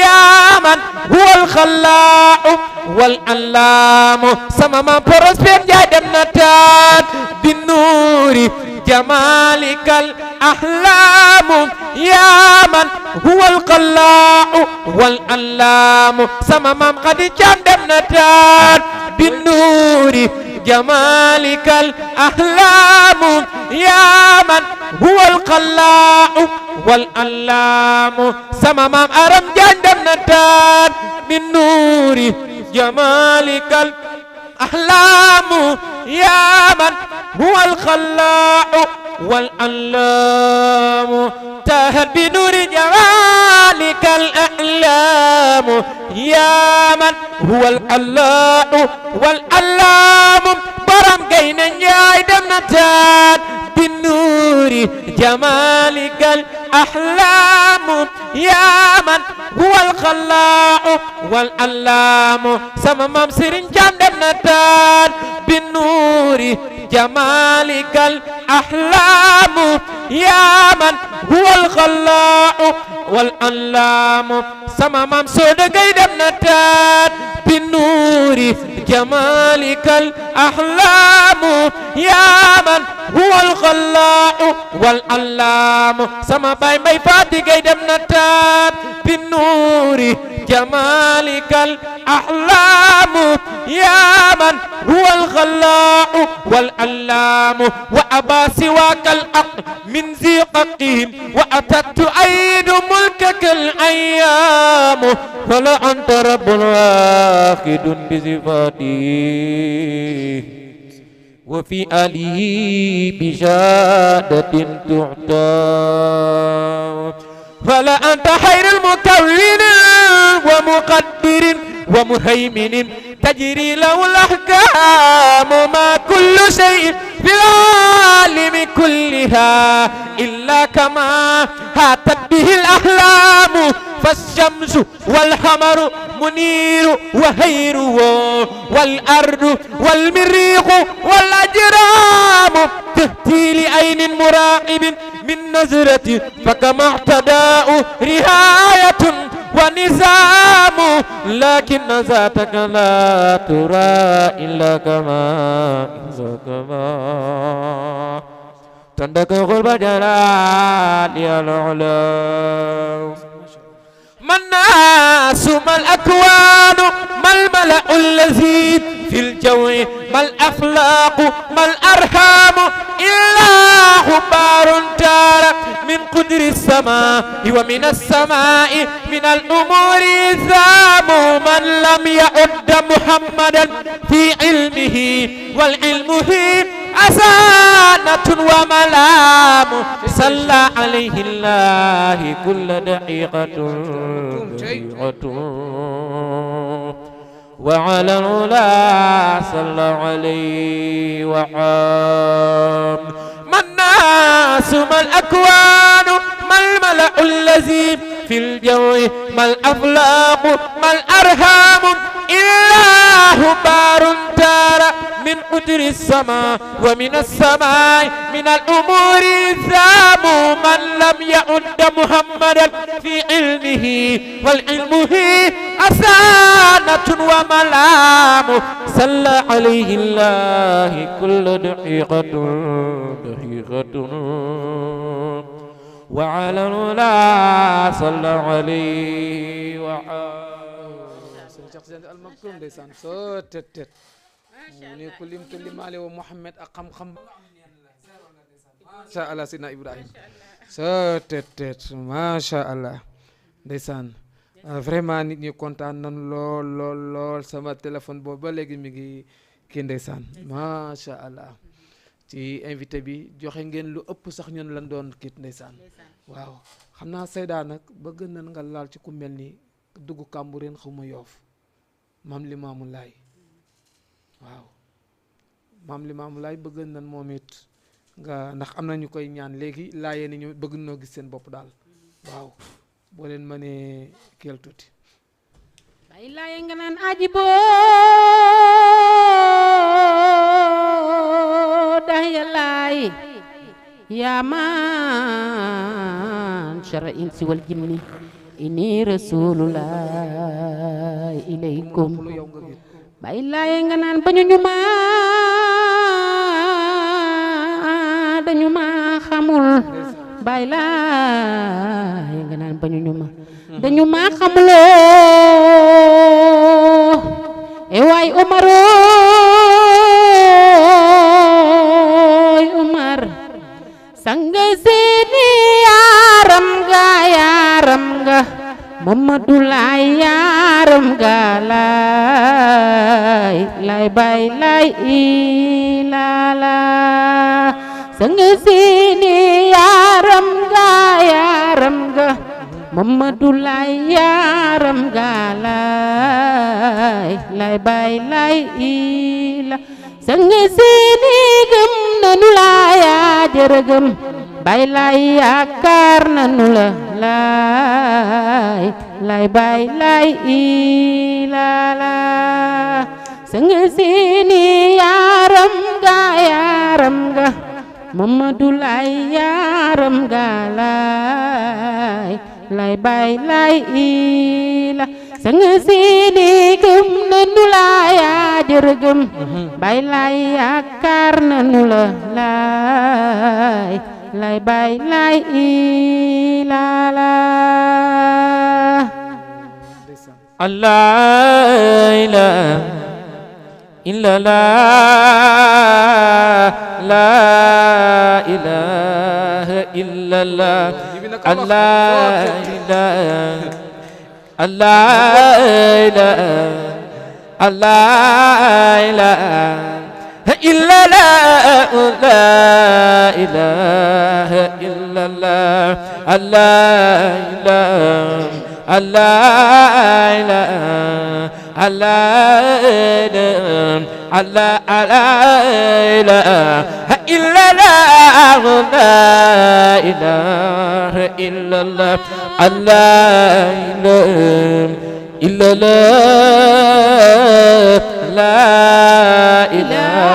[SPEAKER 5] yaa man huwal xallaaqu wal allaamu sama maam Prospère Njaay dem na taat bi nuuri jamaalikal ahlaamu yaa man huwal xallaaqu wal allaamu sama maam Xadi Caam dem na taat bi nuuri jamaalikal ahlaamu yaa man huwal xallaaqu wal allaamu sama maam Aram Jaañ dem na taat bi nuuri jamaalikal ahlaamu yaa man huwal xallaaqu wal allaamu taahat bi nuuri jamaalikal ahlaamu yaa man huwal xallaaqu wal allaamu borom Gaynde Njaay dem na taat bi nuuri jamaalikal ahlaamu yaa man huwal xallaaqu wal allaamu sama maam Sëriñ Caam dem na taat bi nuuri jamaalikal ahlaamu yaa man huwal xallaaqu wal allaamu sama maam Sooda Gay dem na taat bi nuuri jamaalikal ahlaamu yaa man huwal xallaaqu wal allaamu sama baay Mbay Faati Gay dem na taat bi nuuri jamaalikal ahlaamu yaa man huwal xallaaqu wal allaamu wa abaa siwaakal aq min zi qaqihim wa atattu aydu mulkakal ayyaamu fala anta rabbun waaxidun bi sifaatihi wa fi alihi bi shahaadatin tu'taa fala anta xayrul mukawwinin wa muqaddirin wa muhayminin tajri lahul ahkaamu ma kullu shay'in fil aalami kullihaa illaa kamaa haatat bihil ahlaamu فالشمس والقمر منير وهيره والأرض والمريخ والأجرام تهتي لعين مراقب من نظرة فكما اعتداء رهاية ونظام لكن ذاتك لا ترى إلا كما تندك قلب جلال يا العلا ما الناس ما الأكوان ما الملأ الذي في الجو ما الأخلاق ما الأرحام إلا غبار تار من قدر السماء ومن السماء من الأمور ذام من لم يعد محمدا في علمه والعلمه أسانة وملام صلى عليه الله كل دقيقة وعلى العلا صلى عليه وحام ما الناس ما الأكوان ما الملأ الذي في الجو ما الأفلاق ما الأرهام إلا غبار تار من قدر السماء ومن السماء من الأمور ذام من لم يعد محمدا في علمه والعلمه أسانة وملام صلى عليه الله كل دقيقة وعلى العلا صلى عليه وحام
[SPEAKER 1] المكتوم ndeysaan soo tet mu ne ku lim te limaale wa Muhammad ak xam-xam masha Allah sidna Ibrahim soo tet masha Allah ndeysaan vraiment nit ñi kontaan nañ lool sama téléphone boobu ba léegi mi ngi kii ndeysaan masha Allah ci invité bi joxe ngeen lu ëpp sax ñun lan doon kiit ndeysaan waaw xam naa Seyda nag bëgg nañ nga laal ci ku mel ni dugg Cambérène xawma Yoff Maam Limaamu Laay waaw Maam Limaamu Laay bëgg nañ moom it nga ndax am na ñu koy ñaan léegi laayee ni ñu bëgg noo gis seen bopp daal waaw boo leen mënee keel tuuti
[SPEAKER 6] bay laayee nga naan aji boo laay yaa man shara insi wal jinni ini rasulullah ilaykum bay laay nga naan bañu ñu ma dañu ma xamul bay laay nga naan bañu ñu ma dañu ma xamuloo e waay Umar sanga seeni yaaram ga Mamadu laay yaaram ga laay bay laay ilaala sanga seeni yaaram ga Mamadu laay yaaram ga laay bay laay ila sanga seeni gëm nanu laay jërëgëm bay laay yaakaar nanu la laay bay laay ilaala sanga seeni yaaram ga Mamadu laay yaaram ga laay bay laay ila sanga seeni gëm nanu laay jërëgëm bay laay yaakaar nanu la laay bay laay ilaala
[SPEAKER 5] Allah ilaha illallah la ilaha illallah Allah ilaha Allah ilaha illallah la ilaha illallah Allah ilaha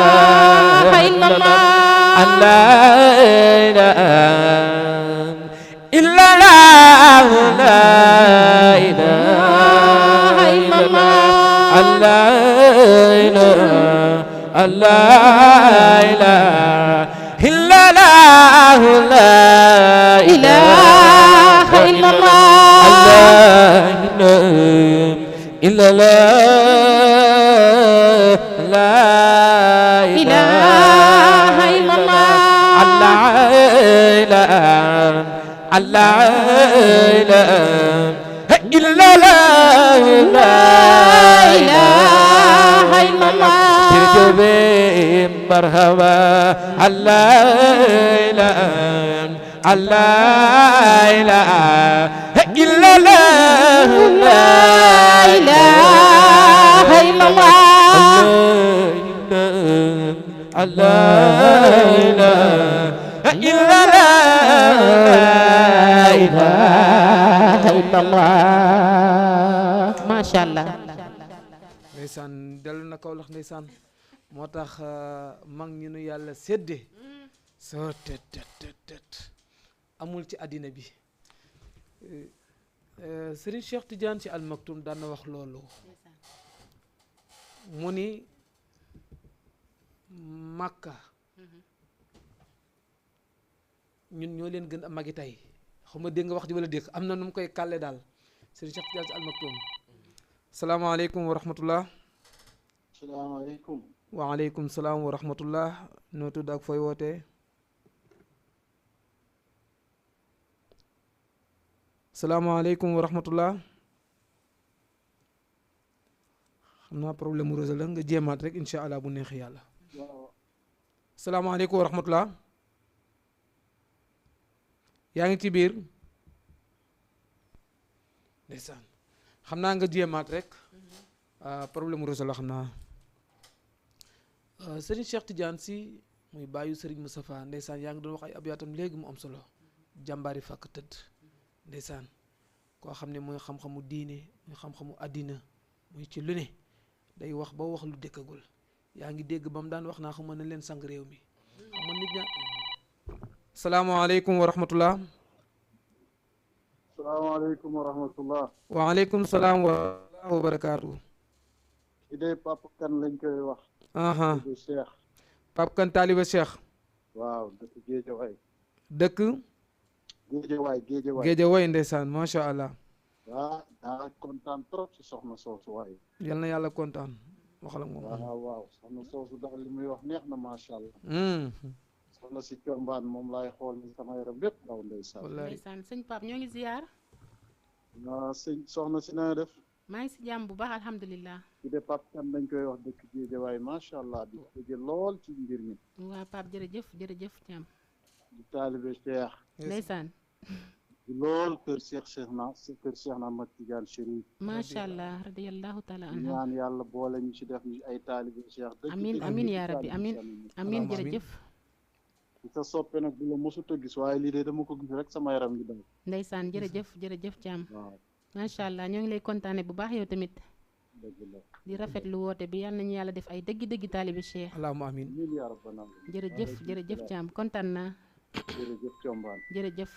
[SPEAKER 5] marhaba Allah ilaha illallah la ilaha illallah Allah ilaha illallah
[SPEAKER 6] mashallah
[SPEAKER 1] ndeysaan dellu na Kaolack ndeysaan moo tax mag ñi nu yàlla sédde soo tet amul ci àddina bi Serigne Cheikh Tidiane ci Al Maktoum daan na wax loolu mu ni Makka ñun ñoo leen gën a magi tey xam nga dégg nga wax ji wala dégg am na nu mu koy kàlle daal Serigne Cheikh Tidiane ci Al Maktoum salaamaaleykum wa rahmatullah.
[SPEAKER 9] salaamaaleykum.
[SPEAKER 1] waaleykum salaam wa rahmatullah. noo tudd ak fooy wootee. salaamaaleykum wa rahmatullah. xam naa problème mu réseau la nga jéemaat rek incha allah bu neex yàlla. salaamaaleykum wa rahmatullah. yaa ngi ci biir. ndeysaan xam naa nga jéemaat rek problème mu réseau la xam naa. Serigne Cheikh Tidiane si muy bàyyu Serigne Moustapha ndeysaan yaa ngi doon wax ay abiyaatam léegi mu am solo jàmbaari fàkk tëdd ndeysaan koo xam ne mooy xam-xamu diine muy xam-xamu àddina muy ci lu ne day wax ba wax lu dëkkagul yaa ngi dégg ba mu daan wax naa xam ne leen sang réew mi xam nga nit ña salaamaaleykum wa rahmatullah.
[SPEAKER 9] salaamaaleykum wa rahmatullah.
[SPEAKER 1] waaleykum salaam wa barakaatu.
[SPEAKER 9] ki de Papa Kane lañ koy wax.
[SPEAKER 1] taalibe
[SPEAKER 9] Cheikh.
[SPEAKER 1] Papa Kane taalibe Cheikh.
[SPEAKER 9] waaw dëkk Géejawaay.
[SPEAKER 1] dëkk. Géejawaay ndeysaan macha allah.
[SPEAKER 9] waaw daa kontaan trop ci soxna soosu waaye.
[SPEAKER 1] yal na yàlla kontaan waxal ak moom.
[SPEAKER 9] waaw soxna soosu daal li muy wax neex na macha allah. soxna si combaan moom laay xool ni sama yaram lépp daw ndeysaan.
[SPEAKER 3] ndeysaan sëñ Pape ñoo ngi ziar.
[SPEAKER 9] soxna si na def.
[SPEAKER 3] maa ngi si jàmm bu baax alhamdulilah.
[SPEAKER 9] ki de Pape Kane dañ koy wax dëkk Géejawaay macha allah di dëgg lool ci mbir mi.
[SPEAKER 3] waaw Pape jërëjëf Thiam.
[SPEAKER 9] di taalibe Cheikh.
[SPEAKER 3] ndeysaan.
[SPEAKER 9] lool kër Cheikh na Ahmad Tidiane Chérif.
[SPEAKER 3] macha allah radiyallahu taala anhu.
[SPEAKER 9] ñaan yàlla boole ñu ci def ñu ay taalibe Cheikh.
[SPEAKER 3] amin yaa rabbi amin jërëjëf.
[SPEAKER 9] ci sa soppe nag bu la mosut a gis waaye lii de dama ko gis rek sama yaram ngi daw.
[SPEAKER 3] ndeysaan jërëjëf Thiam. waaw macha allah ñoo ngi lay kontaane bu baax yow tamit.
[SPEAKER 9] dëgg la
[SPEAKER 3] di rafetlu woote bi yal nañu yàlla def ay dëgg taalibe Cheikh.
[SPEAKER 1] allahumma amin.
[SPEAKER 3] jërëjëf Thiam kontaan naa.
[SPEAKER 9] jërëjëf Combaan.
[SPEAKER 3] jërëjëf.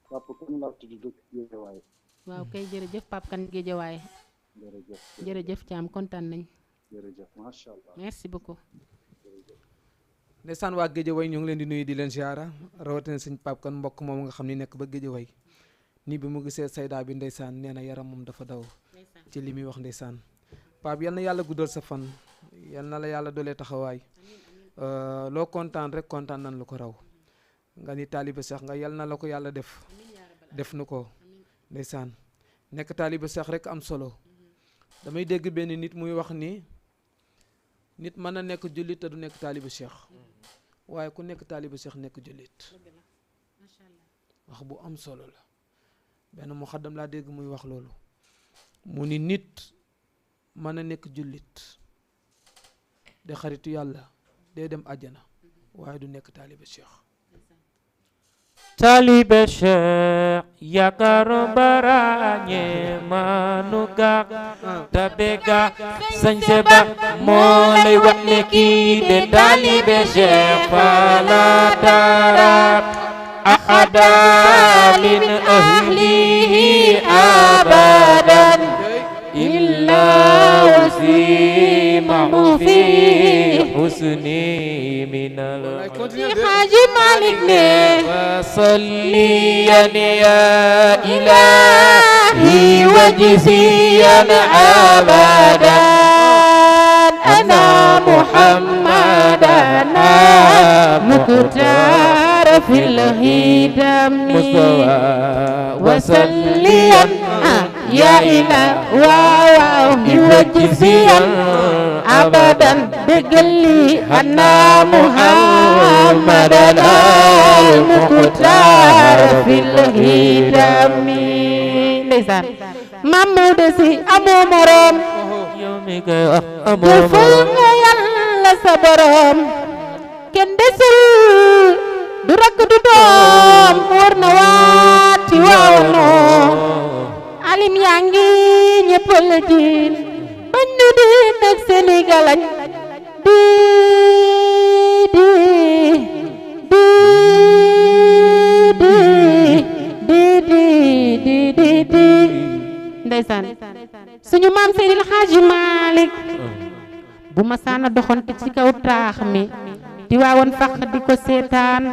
[SPEAKER 9] Papa Kane laa tudd dëkk Géejawaay.
[SPEAKER 3] waaw kay jërëjëf Papa Kane Géejawaay. jërëjëf Thiam kontaan nañ.
[SPEAKER 9] jërëjëf macha allah.
[SPEAKER 3] merci beaucoup.
[SPEAKER 1] ndeysaan waa Géejawaay ñoo ngi leen di nuyu di leen ziara rawatina sëñ Papa Kane mbokk moom nga xam ni nekk ba Géejawaay nii bi mu gisee sayda bi ndeysaan nee na yaram moom dafa daw ci li muy wax ndeysaan Pape yal na yàlla guddal sa fan yal na la yàlla doolee taxawaay loo kontaan rek kontaan nan lu ko raw nga ni taaliba Cheikh nga yal na la ko yàlla def nu ko ndeysaan nekk taaliba Cheikh rek am solo damay dégg benn nit muy wax ni nit mën na nekk jullit te du nekk taaliba Cheikh waaye ku nekk taaliba Cheikh nekk jullit wax bu am solo la benn mu xaddam laa dégg muy wax loolu mu ni nit mën na nekk jullit de xaritu yàlla day dem àjjana waaye du nekk taaliba Cheikh.
[SPEAKER 5] taalibe Cheikh yaakaaru barañe manuga tabega sañse ba moo lay wax ne kii de taalibe Cheikh fala tara ahada min ahlihi abadan illa wasimahu fi husni minal Haji Malik ne wasalliyan ya ilahi wajziyan abadan ana muhammadan mukhtar fil hidam wasalliyan ya ilahi wajziyan abadan begali anna muhammadan al-mukhtar fil hidami ndeysaan Mamadou Si amoo morom yow mi koy wax amoo morom nga yàlla sa borom kenn desul du rakk du doom war na waati waaw noo alim yaa ngi ñëpp la jiin bañ nu di nag Sénégalañ di ndeysaan suñu maam Seydil Hadji Malick bu ma saana doxante ci kaw taax mi di waawoon fax di ko seetaan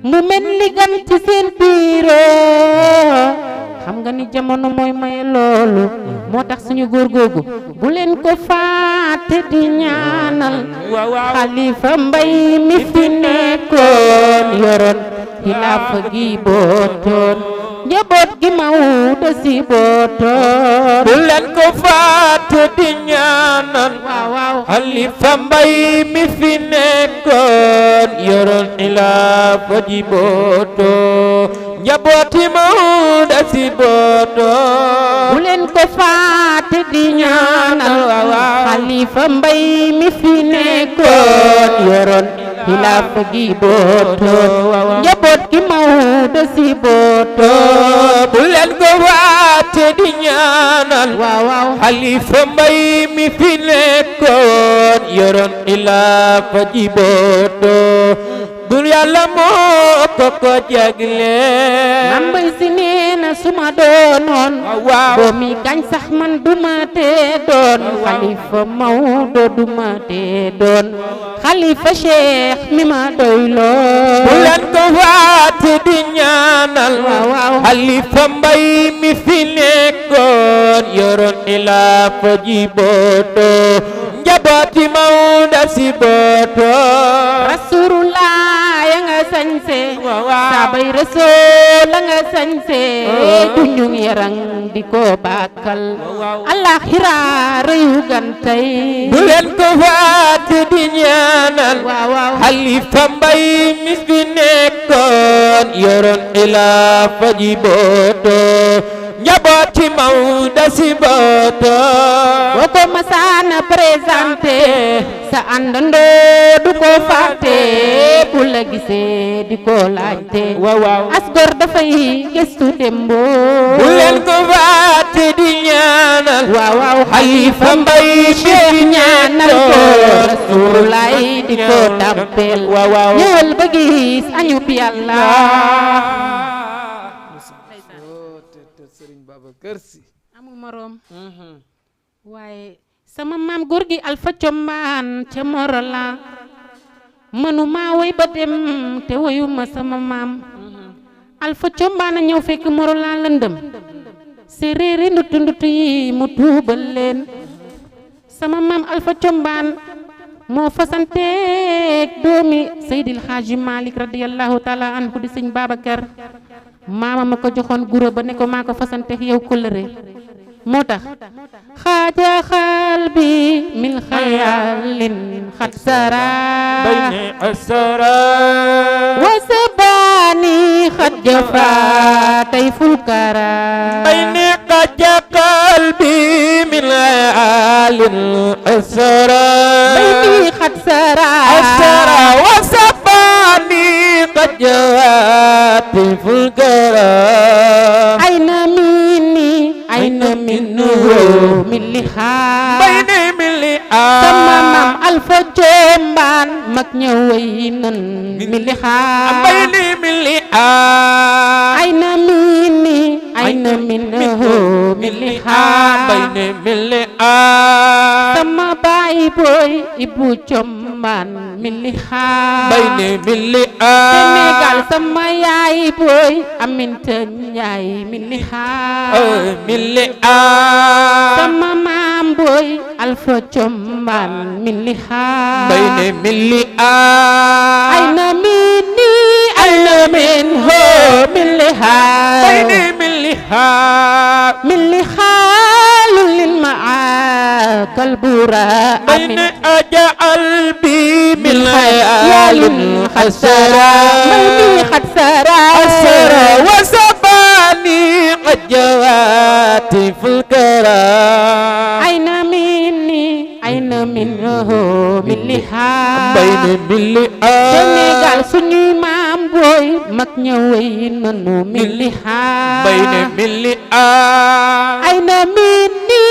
[SPEAKER 5] mu mel li gan ci seen biiroo xam nga ni jamono mooy maye loolu moo tax suñu góor googu bu leen ko fàtte di ñaanal Xalifa Mbay mi fi nekkoon yoroon xilaafa gi bootoon njaboot gi Maodo si bootoon bu leen ko fàtte di ñaanal Xalifa Mbay mi fi nekkoon yoroon xilaafa gi bootoon njabooti Maodo si bootoon bu leen ko fàtte di ñaanal Xalifa Mbay mi fi nekkoon yoroon xilaafa gi bootoon njaboot gi Maodo si bootoon bu leen ko fàtte di ñaanal Xalifa Mbay mi fi nekkoon yoroon xilaafa gi bootoon bur yàlla moo ko jagle
[SPEAKER 6] Mame Mbaye Sy nee na su ma doonoon doomi gañ sax man duma te doon xalifa Maodo duma te doon xalifa Cheikh mi ma doyloo
[SPEAKER 5] bu leen ko waate di ñaanal xalifa Mbaye mi fi nekkoon yoroon xilaafa ji booto njabooti Maodo si booto
[SPEAKER 6] Rasulullah ya nga sañse saabay Rasul la nga sañse duñu yarang di ko bàkkal alaxira reyu gantay
[SPEAKER 5] bu leen ko waate di ñaanal xalifa Mbaye mi fi nekkoon yoroon xilaafa ji booto njabooti Maodo si booto
[SPEAKER 6] boo ko masaana présenté sa àndandoo du ko fàtte bu la gisee di ko laajte asgor dafay gëstu dembo
[SPEAKER 5] bu leen ko fàtte di ñaanal xalifa Mbaye
[SPEAKER 6] Cheikh ñaanal ko Rasulullah di ko tàmpel ñëwal ba gis añub Yàlla amul moroom waaye sama maam góor gi Alpha Combaan ca Morola mënuma woy ba dem te woyuma sama maam Alpha Combaan a ñëw fekk Morola lëndëm séeréeri ndutu ndutu yi mu tuubal leen sama maam Alpha Combaan moo fasanteeg doomi Seydil Hadji Malick radiyallahu taala anhu di sëñ Babacar maama ma ko joxoon guro ba ne ko maa ko fasanteeg yow kóllëre moo tax xaaja xaal bi min xayaalin xat sara
[SPEAKER 5] bayne asara
[SPEAKER 6] wa sabani xat jafa tay fulkara
[SPEAKER 5] bayne xaaja xaal bi min xayaalin asara
[SPEAKER 6] bayni xat sara
[SPEAKER 5] asara wa sabani xat jafa tay fulkara
[SPEAKER 6] ayna minni ayna minhu milli xaar
[SPEAKER 5] bayne milli
[SPEAKER 6] sama maam Alpha Combaan mag ñëway nan milli xaar
[SPEAKER 5] bayne milli
[SPEAKER 6] ayna minni ayna minhu milli xaar
[SPEAKER 5] bayne milli
[SPEAKER 6] sama baay booy Ibu Combaan milli xaar
[SPEAKER 5] bayne milli
[SPEAKER 6] Sénégal sama yaay booy Aminta Njaay milli xaar
[SPEAKER 5] milli
[SPEAKER 6] sama maam booy Alpha Combaan milli xaar
[SPEAKER 5] bayne milli
[SPEAKER 6] ayna minni ayna minhu milli xaar
[SPEAKER 5] bayne milli
[SPEAKER 6] milli xaalun lil maa kalbura
[SPEAKER 5] bayne ajal bi min hayalin khasara
[SPEAKER 6] bayni xadsara
[SPEAKER 5] asara wa sabani qajawati fulkara
[SPEAKER 6] ayna minni ayna minhu milli xaar
[SPEAKER 5] bayne milli
[SPEAKER 6] Sénégal suñuy maam booy mag ñëway nanu milli xaar
[SPEAKER 5] bayne milli
[SPEAKER 6] ayna minni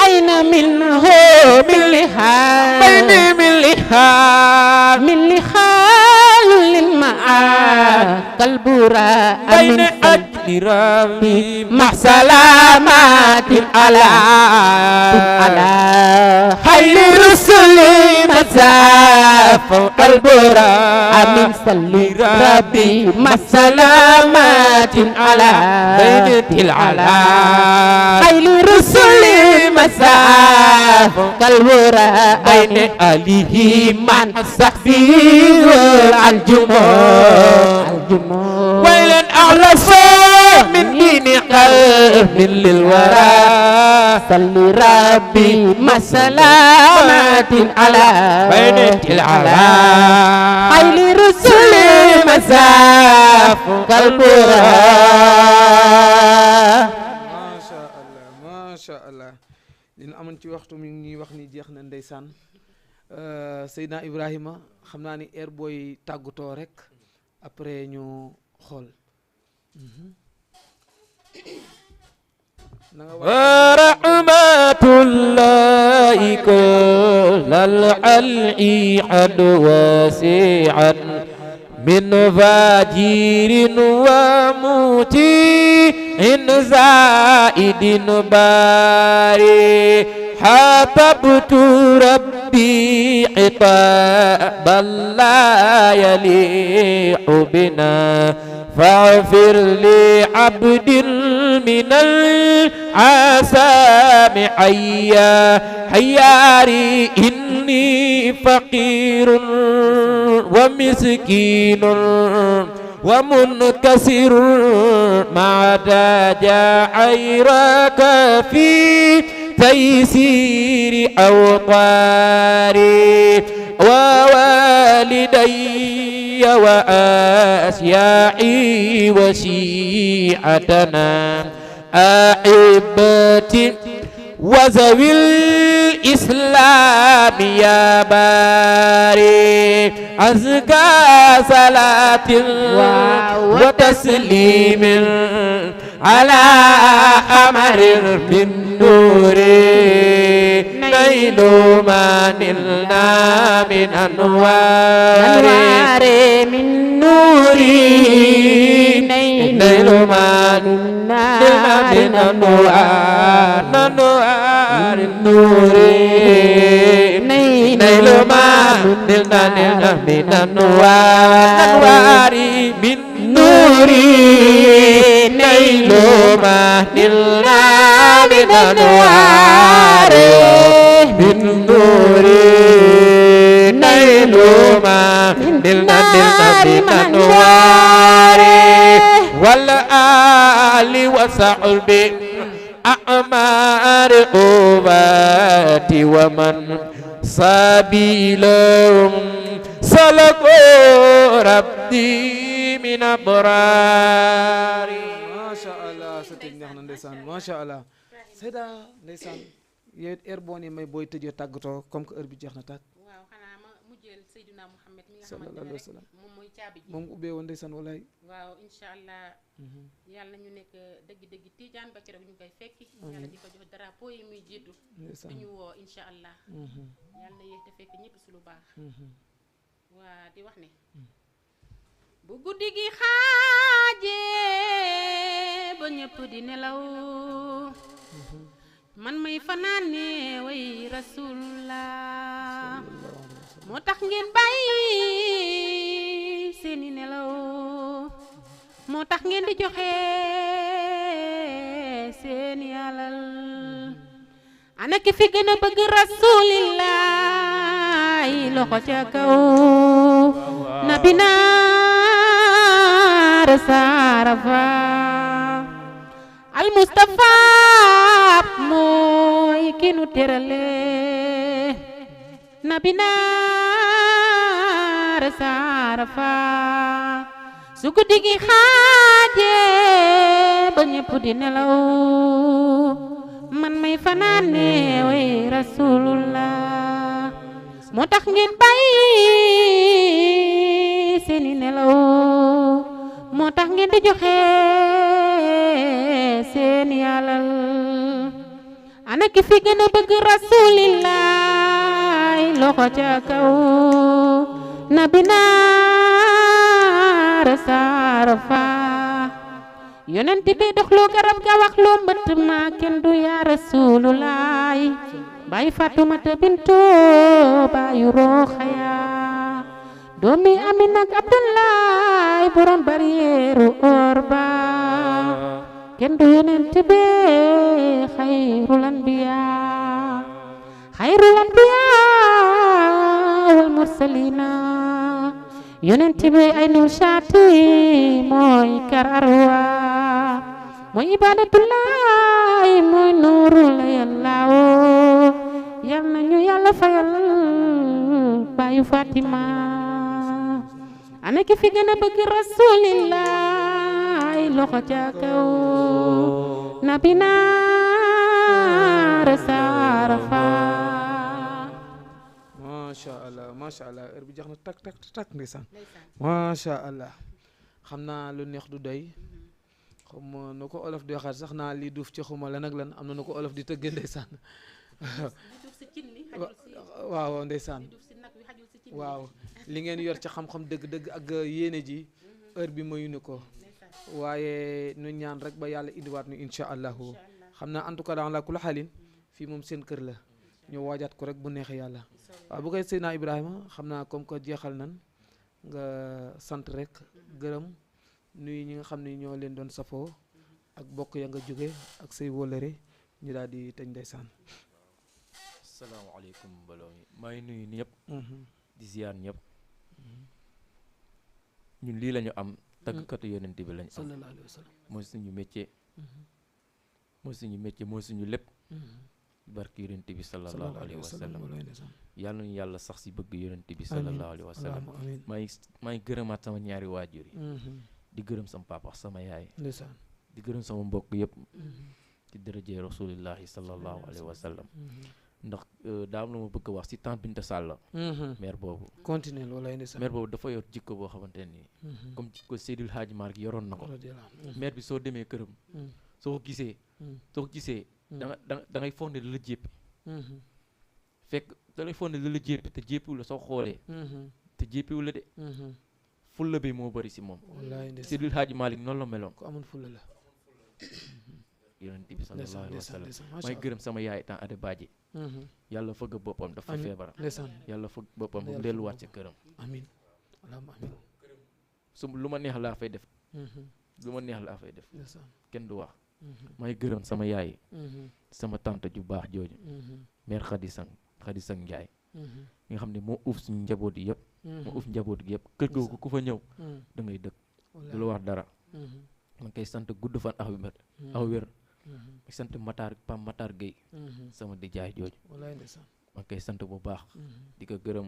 [SPEAKER 6] ayna minhu milli xaar
[SPEAKER 5] bayne milli
[SPEAKER 6] milli xaalu lil maa kalbura amin
[SPEAKER 5] bayne ajlirabi
[SPEAKER 6] mahsalamatin ala
[SPEAKER 5] khayri rusuli masaf kalbura
[SPEAKER 6] amin salli rabbi masalamatin ala
[SPEAKER 5] baynatil ala
[SPEAKER 6] khayri rusuli masaf kalbura
[SPEAKER 5] bayna alihi man sahbihi aljumo waylan a'lafa min dini qalbin lil wara
[SPEAKER 6] salli rabbi masalamatin ala
[SPEAKER 5] baynatil ala
[SPEAKER 6] khayri rusuli masaf kalbura
[SPEAKER 1] macha allah dina amoon ci waxtu mi ngi ñuy wax ni jeex na ndeysaan Seydina Ibrahima xam naa ni heure booy tàggatoo rek après ñu xool
[SPEAKER 5] ورحمة الله كل العلي عد واسعا من فاجر ومطيع زائد باري حببت ربي عطابا لا يليق بنا فاغفر لعبد من العسام حياري إني فقير ومسكين ومنكسر ما داجا عيرك في تيسير أوطاري ووالدي وأسياعي وشيعتنا أحبتي وذوي الإسلام يا باري أزكى صلاة وتسليم على أمر من نور نيل ما نلنا من أنوار من نور نيل ما نلنا من أنوار النور نيل ما نلنا من أنوار من نور نيل ما نلنا من أنوار من نور نيل ما نلنا من أنوار والآل وصحبه أعمار أوباتي ومن سبيلهم سلكوا ربي من أبراري.
[SPEAKER 1] macha allah sa tëj neex na ndeysaan macha allah Seyda ndeysaan yow it heure boo ne may booy tëjee tàggatoo comme que heure bi jeex na tàgg.
[SPEAKER 3] waaw xanaa ma mujjeel Seydina Mouhamed mi nga
[SPEAKER 1] sallallahu
[SPEAKER 3] xamante ne
[SPEAKER 1] alayhi wa
[SPEAKER 3] rek
[SPEAKER 1] sallam
[SPEAKER 3] moom mooy caabi ji.
[SPEAKER 1] moom ubbee woon ndeysaan walaay.
[SPEAKER 3] waaw incha allah yàlla ñu nekk dëgg-dëgg Tijaan ba keroog ñu koy fekki. yàlla di ko jox drapeau yi muy jiitu.
[SPEAKER 1] ndeysaan
[SPEAKER 3] di ñu woo incha allah. yàlla na yéex te fekk ñëpp si lu baax. waa di wax ne. bu guddi gi xaajee ba ñëpp di nelaw. man may fanaane way rasulullah moo tax ngeen bàyyi seeni nelaw moo tax ngeen di joxe seeni alal ana ki fi gën a bëgg rasulillah loxo ca kaw nabi naar sarafa al mustafa mooy ki nu terale nabi naar sarafa su guddi gi xaaje ba ñépp di nelaw man may fanaane way rasulullah moo tax ngeen bàyyi seeni nelaw moo tax ngeen di joxe seeni alal ana ki fi gën a bëgg rasulillah loxo ca kaw nabi naar sarafa yonent bi dox loo garab ga wax loo mbëtt ma kenn du yaa rasulullah baay Fatumata bintu baayu Roxaya doomi Amina ak Abdullahi borom bariyeeru or ba kenn du yonent bi xayrul anbiya wal mursalina yonent bi ay nu shaati mooy kar arwa mooy ibadatullahi mooy nuurul yàllaawo yal na ñu yàlla fayal baayu Fatima ana ki fi gën a bëgg rasulillah loxo ca kaw nabi naar sarafa
[SPEAKER 1] macha allah heure bi jeex na tak ndeysaan macha allah xam naa lu neex du doy xawma nu ko olof di waxaat sax naa lii duuf ci xuma lan ak lan am na nu ko olof di tëggee ndeysaan
[SPEAKER 3] li duuf si cin li xajul si
[SPEAKER 1] waaw ndeysaan
[SPEAKER 3] li duuf si nag wi xajul si cin li.
[SPEAKER 1] waaw li ngeen yor ci xam-xam dëgg-dëgg ak yéene ji heure bi mayuñu ko waaye nu ñaan rek ba yàlla indiwaat nu incha allahu xam naa en tout cas dans la kula xaalin fii moom seen kër la ñu waajaat ko rek bu neexee yàlla waaw bu koy Seydina Ibrahima xam naa comme que jeexal nan nga sant rek gërëm nuyu ñi nga xam ne ñoo leen doon safoo ak bokk ya nga jóge ak say wóolare ñu daal di tëj ndeysaan.
[SPEAKER 2] asalaamaaleykum mbooloo mi maa ngi nuyu ñëpp. di ziar ñëpp. ñun lii la ñu am. tàggkatu yonent bi lañ am.
[SPEAKER 1] sallallahu alayhi wa sallam.
[SPEAKER 2] mooy suñu métier. mooy suñu lépp. barki yonent bi sallallahu alayhi wa sallam. yàlla nañu yàlla sax si bëgg yonent bi sallallahu alayhi wa sallam. maa ngi gërëmaat sama ñaari waajur yi. di gërëm sama papa sama yaay. di gërëm sama mbokk yëpp. ci dërëjee rasulillahi sallallahu alayhi wa sallam. ndax daam la ma bëgg a wax si tante Binta Sall. mère boobu.
[SPEAKER 1] continuer loolay ndeysaan.
[SPEAKER 2] mère boobu dafa yor jikko boo xamante ne nii. comme jikko Seydil Hadji Malick yoroon na ko. mère bi soo demee këram. soo ko gisee. da ngay fonde la jéppi. fekk da ngay fonde la jéppi te jéppiwu la soo xoolee. te jéppiwu la de. fulla bi moo bëri si moom. wallaay ndeysaan Seydil Hadji Malick noonu la meloon.
[SPEAKER 1] ko amoon fulla la.
[SPEAKER 2] yonent bi sallallahu alayhi wa sallam may gërëm sama yaay temps ade baaji yàlla fëgg boppam dafa feebar yàlla fëgg boppam bu delluwaat ci këram
[SPEAKER 1] amiin allahumma amiin
[SPEAKER 2] su lu ma neex laa fay def kenn du wax may gërëm sama yaay sama tante ju baax jooju mère Khady Sang Ndiaye nga xam ne moo uuf suñu njaboot yi yëpp kër googu ku fa ñëw da ngay dëkk du la wax dara man koy sant gudd fan aw wér ma sant Pam Matar Gueye sama di jaay jooju ma koy sant bu baax di ko gërëm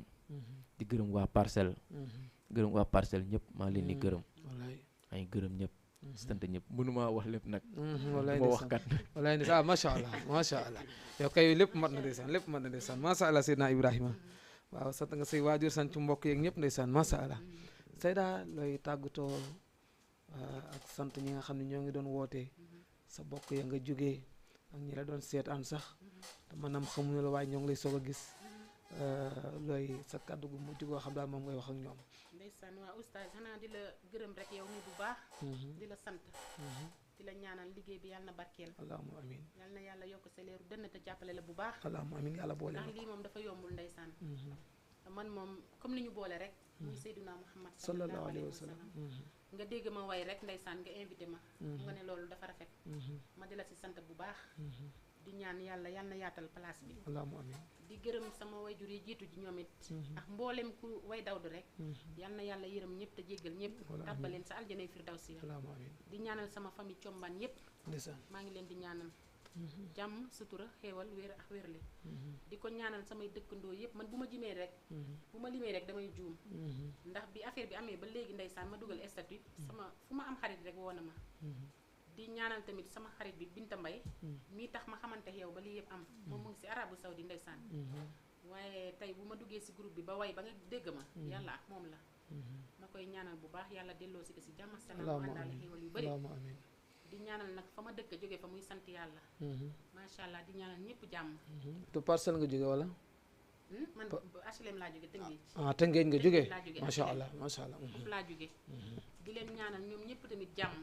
[SPEAKER 2] di gërëm waa parcelle ñëpp maa leen di gërëm maa ngi gërëm ñëpp sant ñëpp mënuma wax lépp nag ma wax kat
[SPEAKER 1] wallaay ndeysaan macha allah yow kay lépp mat na ndeysaan macha allah Seydina Ibrahima waaw sant nga say waajur sant mbokk yeeg ñëpp ndeysaan macha allah Seyda looy tàggatoo ak sant ñi nga xam ne ñoo ngi doon wootee sa bokk ya nga jógee ak ñi la doon seetaan sax te maanaam xamuñu la waaye ñoo ngi lay soog a gis looy sa kàddu gu mujj goo xam daal moom ngay wax ak ñoom.
[SPEAKER 3] ndeysaan waa oustaz xanaa di la gërëm rek yow mi bu baax. di la sant. di la ñaanal liggéey bi yàlla na barkeel. allahumma amiin yàlla na yàlla yokk sa leeru dënn te jàppale la bu baax.
[SPEAKER 1] allahumma amiin yàlla boole
[SPEAKER 3] ndax lii moom dafa yombul ndeysaan. man moom comme ni ñu boole rek. muy Seydina Muhammad sallallahu alayhi wa sallam. nga dégg ma way rek ndeysaan nga invité ma. nga ne loolu dafa rafet. ma di la si sant bu baax. di ñaan yàlla yal na yaatal place bi. allahumma amiin di gërëm sama wayjur yi jiitu ji ñoom it. ak mboolem ku way dawdu rek. yal na yàlla yërëm ñëpp te jéggal ñëpp. tàbbaleen sa aljanay firdawsi. allahumma amiin di ñaanal sama famille combaan yëpp. maa ngi leen di ñaanal. jàmm sutura xéewal wér ak wérle di ko ñaanal samay dëkkandoo yëpp man bu ma limee rek damay juum ndax bi affaire bi amee ba léegi ndeysaan ma dugal statut sama fu ma am xarit rek woo na ma di ñaanal tamit sama xarit bi Binta Mbay mii tax ma xamante yow ba lii yëpp am moom mu ngi si Arabu Saudi ndeysaan waaye tey bu ma duggee si groupe bi ba way ba nga dégg ma yàlla ak moom la ma koy ñaanal bu baax yàlla delloo si ko si jàmm ak salaam àndaale xéewal yu bari di ñaanal nag fa ma dëkk jóge fa muy sant yàlla. macha allah di ñaanal ñëpp jàmm.
[SPEAKER 1] te parcelle nga jóge wala.
[SPEAKER 3] man HLM laa jóge Tëngéej.
[SPEAKER 1] Tëngéej nga jóge
[SPEAKER 3] macha
[SPEAKER 1] allah
[SPEAKER 3] foofu laa jóge di leen ñaanal ñoom ñëpp tamit jàmm.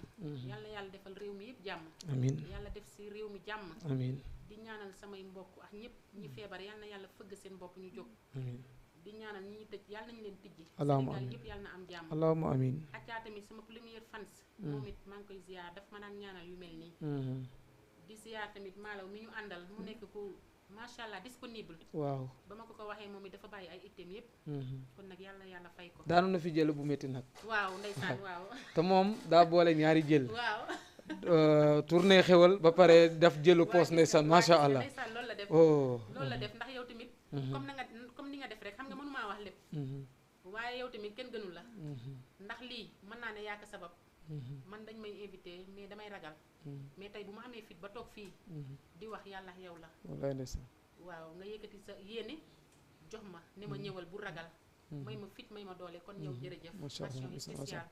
[SPEAKER 3] yàlla yàlla defal réew mi yëpp jàmm. amiin yàlla def si réew mi jàmm. amiin di ñaanal samay mbokk ak ñëpp ñi feebar yàlla na yàlla fëgg seen bopp ñu jóg. amiin di ñaanal ñi ñu tëj yàlla nañu leen tijji.
[SPEAKER 1] allahumma
[SPEAKER 3] Sénégal
[SPEAKER 1] amiin
[SPEAKER 3] yëpp yàlla na am jàmm.
[SPEAKER 1] allahumma amiin
[SPEAKER 3] Acca tamit sama première fans. moom it maa ngi koy ziar daf ma daan ñaanal yu mel nii. di ziar tamit maalaw mi ñu àndal mu nekk ku macha allah disponible.
[SPEAKER 1] waaw
[SPEAKER 3] ba ma ko waxee moom it dafa bàyyi ay itteem yëpp. kon nag yàlla yàlla fay ko.
[SPEAKER 1] daanu na fi jël bu métti nag.
[SPEAKER 3] waaw ndeysaan waaw.
[SPEAKER 1] te moom daa boole ñaari jël.
[SPEAKER 3] waaw.
[SPEAKER 1] tournée xewal ba pare def jëlu poos ndeysaan macha allah.
[SPEAKER 3] ndeysaan loolu la def. loolu la def ndax yow tamit. comme ni nga def rek xam nga mënumaa wax lépp. waaye yow tamit kenn gënul la. ndax lii mën naa ne yaa ko sabab. man dañ may invité mais damay ragal. mais tey bu ma amee fit ba toog fii. di wax yàlla yow la.
[SPEAKER 1] wallaay ndeysaan.
[SPEAKER 3] waaw nga yëkkati sa yéene jox ma ne ma ñëwal bu ragal may ma fit may ma doole kon yow jërëjëf mention spéciale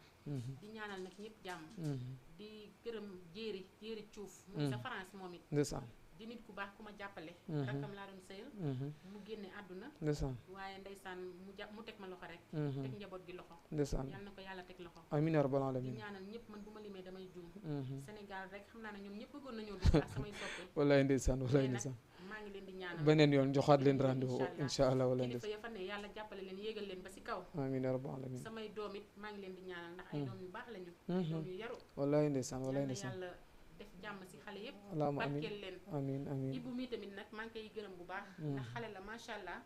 [SPEAKER 3] di ñaanal nag ñëpp jàmm di gërëm jéeri cuuf muy sa France moom it
[SPEAKER 1] ndeysaan
[SPEAKER 3] di nit ku baax ku ma jàppale rakkam laa doon sëyal mu génne àdduna
[SPEAKER 1] ndeysaan
[SPEAKER 3] waaye ndeysaan mu teg ma loxo rek teg njaboot gi loxo
[SPEAKER 1] ndeysaan
[SPEAKER 3] yal na ko yàlla teg loxo
[SPEAKER 1] amiin yaa rabbal alamin
[SPEAKER 3] di ñaanal ñëpp man bu ma limee damay juum Sénégal rek xam naa ne ñoom ñëpp bëggoon nañoo dugg ak samay soppe
[SPEAKER 1] wallaay ndeysaan wallaay ndeysaan
[SPEAKER 3] maa ngi leen di ñaanal
[SPEAKER 1] beneen yoon joxaat leen rendez-vous incha allah wallaay
[SPEAKER 3] kilifa
[SPEAKER 1] ndeysaan
[SPEAKER 3] ya fa ne yàlla jàppale leen yéegal leen ba si kaw
[SPEAKER 1] amiin yaa rabbal alamin
[SPEAKER 3] samay doom it maa ngi leen di ñaanal ndax ay doom yu baax lañu ay doom yu yaru
[SPEAKER 1] wallaay ndeysaan wallaay
[SPEAKER 3] yàlla
[SPEAKER 1] ndeysaan
[SPEAKER 3] yàlla def jàmm si xale yëpp
[SPEAKER 1] allahumma
[SPEAKER 3] barkeel leen
[SPEAKER 1] amiin amiin
[SPEAKER 3] Ibou mi tamit nag maa ngi koy gërëm bu baax ndax xale la macha allah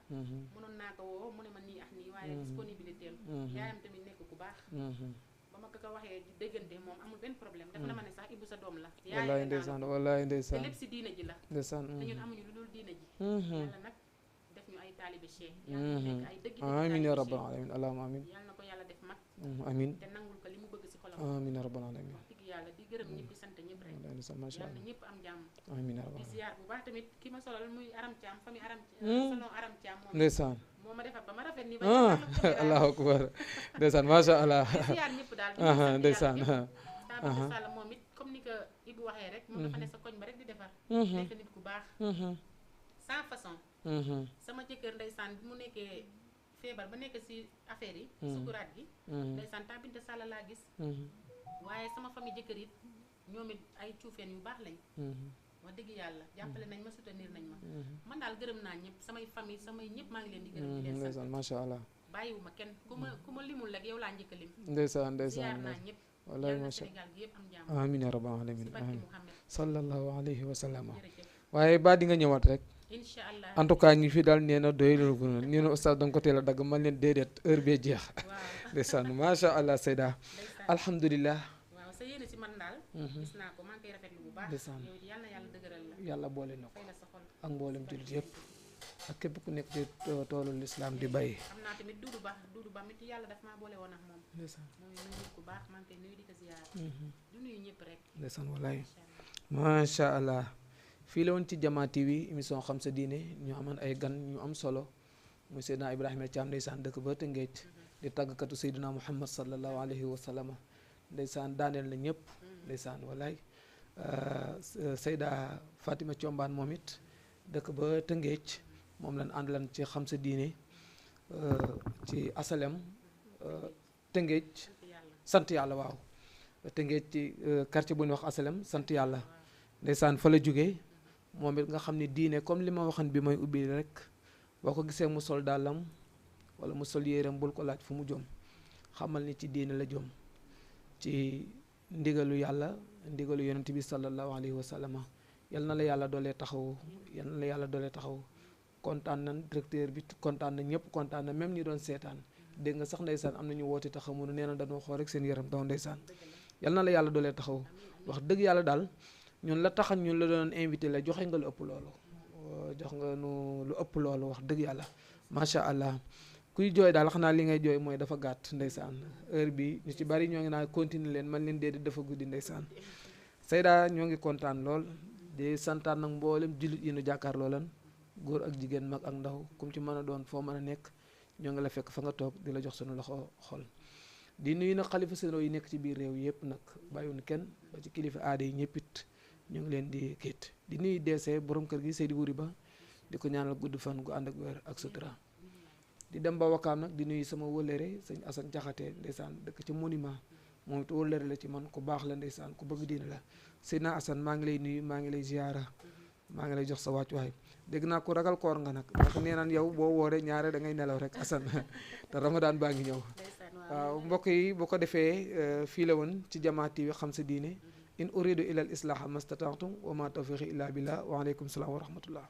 [SPEAKER 3] mënoon naa ko woo mu ne ma nii ak nii waaye disponibilité yaayam tamit nekk ku baax ba ma ko waxee di déggante moom amul benn problème dafa na ma ne sax Ibou sa doom la
[SPEAKER 1] wallaay ndeysaan wallaay
[SPEAKER 3] te
[SPEAKER 1] ndeysaan
[SPEAKER 3] lépp si diina ji la
[SPEAKER 1] ndeysaan
[SPEAKER 3] te ñun amuñu lu dul diina ji yàlla nag def ñu ay taalibe cheikh yàlla nekk ay dëgg
[SPEAKER 1] amiin yaa rabbal alamin allahumma amiin
[SPEAKER 3] yàlla na ko yàlla def mag
[SPEAKER 1] amiin
[SPEAKER 3] te nangul ko li mu bëgg si xolam
[SPEAKER 1] amiin yaa rabbal alamin
[SPEAKER 3] wax dëgg yàlla di gërëm ñëpp di sant ñëpp rek
[SPEAKER 1] wallaay ndeysaan macha
[SPEAKER 3] yàlla
[SPEAKER 1] allah
[SPEAKER 3] na ñëpp am jàmm
[SPEAKER 1] amiin yaa
[SPEAKER 3] di
[SPEAKER 1] rabbal
[SPEAKER 3] ziar bu baax tamit ki ma solal muy Aram Thiam famille Aram salon Aram Thiam moom
[SPEAKER 1] ndeysaan
[SPEAKER 3] moo ma defar ba ma rafet ni ba
[SPEAKER 1] allahu akbar ndeysaan macha allah
[SPEAKER 3] di ziar ñëpp daal
[SPEAKER 1] ndeysaan
[SPEAKER 3] Tabou Sall moom it comme ni ko Ibou waxee rek moom dafa ne sa koñ ba rek di defar nekk nit ku baax sans façon sama jëkkër ndeysaan bi mu nekkee feebar ba nekk si affaire yi sukuraat gi ndeysaan Tabinte Sall laa gis waaye sama famille jëkkër it ñoom it ay cuufeen yu baax lañ wax dëgg yàlla jàppale nañ ma soutenir nañ ma man daal gërëm naa ñëpp samay famille samay ñëpp maa ngi leen di gërëm di leen sant
[SPEAKER 1] ndeysaan macha allah
[SPEAKER 3] bàyyiwuma kenn ku ma limul rek yow laa njëkk a lim
[SPEAKER 1] ndeysaan
[SPEAKER 3] ziar
[SPEAKER 1] ndeysaan
[SPEAKER 3] naa ñëpp
[SPEAKER 1] wallaay
[SPEAKER 3] yàlla na
[SPEAKER 1] macha
[SPEAKER 3] Sénégal gi yëpp am jàmm
[SPEAKER 1] amiin yaa rabbal alamin
[SPEAKER 3] si barki
[SPEAKER 1] amiin
[SPEAKER 3] Muhammad
[SPEAKER 1] sallallahu alayhi wa sallam
[SPEAKER 3] jërëjëf
[SPEAKER 1] waaye ba di nga ñëwaat rek
[SPEAKER 3] incha allah
[SPEAKER 1] en tout cas ñi fi daal nee na doyul gu na nee na oustaz danga ko teel a dagg man leen déedéet heure bee jeex
[SPEAKER 3] waaw
[SPEAKER 1] ndeysaan macha allah Seyda
[SPEAKER 3] ndeysaan
[SPEAKER 1] alhamdulilah
[SPEAKER 3] waaw sa yéene si man daal gis naa ko maa ngi koy rafetlu bu baax
[SPEAKER 1] ndeysaan
[SPEAKER 3] yow it yàlla na yàlla dëgëral la
[SPEAKER 1] yàlla boole na ko
[SPEAKER 3] fay la sa xol
[SPEAKER 1] ak mboolem jullit yëpp ak képp ku nekk ci toolu lislaam di bay
[SPEAKER 3] xam naa tamit Duudu Ba mit yàlla daf maa boole woon ak moom
[SPEAKER 1] ndeysaan
[SPEAKER 3] mooy nuyu ku baax maa ngi koy nuyu di ko ziar du nuyu ñëpp rek
[SPEAKER 1] ndeysaan wallaay
[SPEAKER 3] incha allah
[SPEAKER 1] macha allah fii la woon ci Jama TV émission xam sa diine ñu amoon ay gan ñu am solo muy Seydina Ibrahima Thiam ndeysaan dëkk ba Tëngéej di tàggkatu Seydina Muhammad sallallahu alayhi wa sallam ndeysaan daaneel na ñëpp ndeysaan wallaay Seyda Fatima Thiombane moom it dëkk ba Tëngéej moom lañ àndalan ci xam sa diine ci asalem Tëngéej sant yàlla waaw Tëngéej ci quartier bu ñuy wax asalem sant yàlla ndeysaan fa la jógee moom it nga xam ne diine comme li ma waxan bi may ubbi rek boo ko gisee mu sol dàllam wala mu sol yéeram bul ko laaj fu mu jom xamal ni ci diine la jom ci ndigalu yàlla ndigalu yonent bi sallallahu alayhi wa sallam yal na la yàlla doolee taxaw yal na la yàlla doolee taxaw kontaan na directeur bi kontaan na ñëpp kontaan na même ñi doon seetaan dégg nga sax ndeysaan am na ñu woote taxaw mu nee na dañoo xool rek seen yaram daw ndeysaan yal na la yàlla doolee taxaw wax dëgg yàlla daal ñun la taxan ñun la doon invité la joxe nga lu ëpp loolu jox nga nu lu ëpp loolu wax dëgg yàlla macha allah kuy jooy daal xanaa li ngay jooy mooy dafa gàtt ndeysaan heure bi ñu ci bari ñoo ngi naa continuer leen man leen déedéet dafa guddi ndeysaan Seyda ñoo ngi kontaan lool di santaan nag mboolem jullit yi nu jàkkaarloo lan góor ak jigéen mag ak ndaw kum ci mën a doon foo mën a nekk ñoo ngi la fekk fa nga toog di la jox sunu loxo xol di nuyu nag xalifa sénéro yi nekk ci biir réew yëpp nag bàyyiwuñu kenn ba ci kilifa aada yi ñëpp it ñu ngi leen di kiit di nuyu DC borom kër gi Seydi Wuri Ba di ko ñaanal gudd fan gu ànd ak wér ak sutura di dem ba Wakaam nag di nuyu sama wëllëre sëñ Assane Jaxate ndeysaan dëkk ci monument moom it wëllëre la ci man ku baax la ndeysaan ku bëgg diine la Seydina Assane maa ngi lay nuyu maa ngi lay ziara maa ngi lay jox sa wàccuwaay dégg naa ku ragal koor nga nag ndax nee naan yow boo wooree ñaare da ngay nelaw rek Assane te Ramadan baa ngi ñëw waaw mbokk yi bu ko defee fii la woon ci Jama TV xam sa diine in uridu ila al islaha mastata'tu wa ma tawfiqi illa billah wa alaykum salaam wa rahmatullah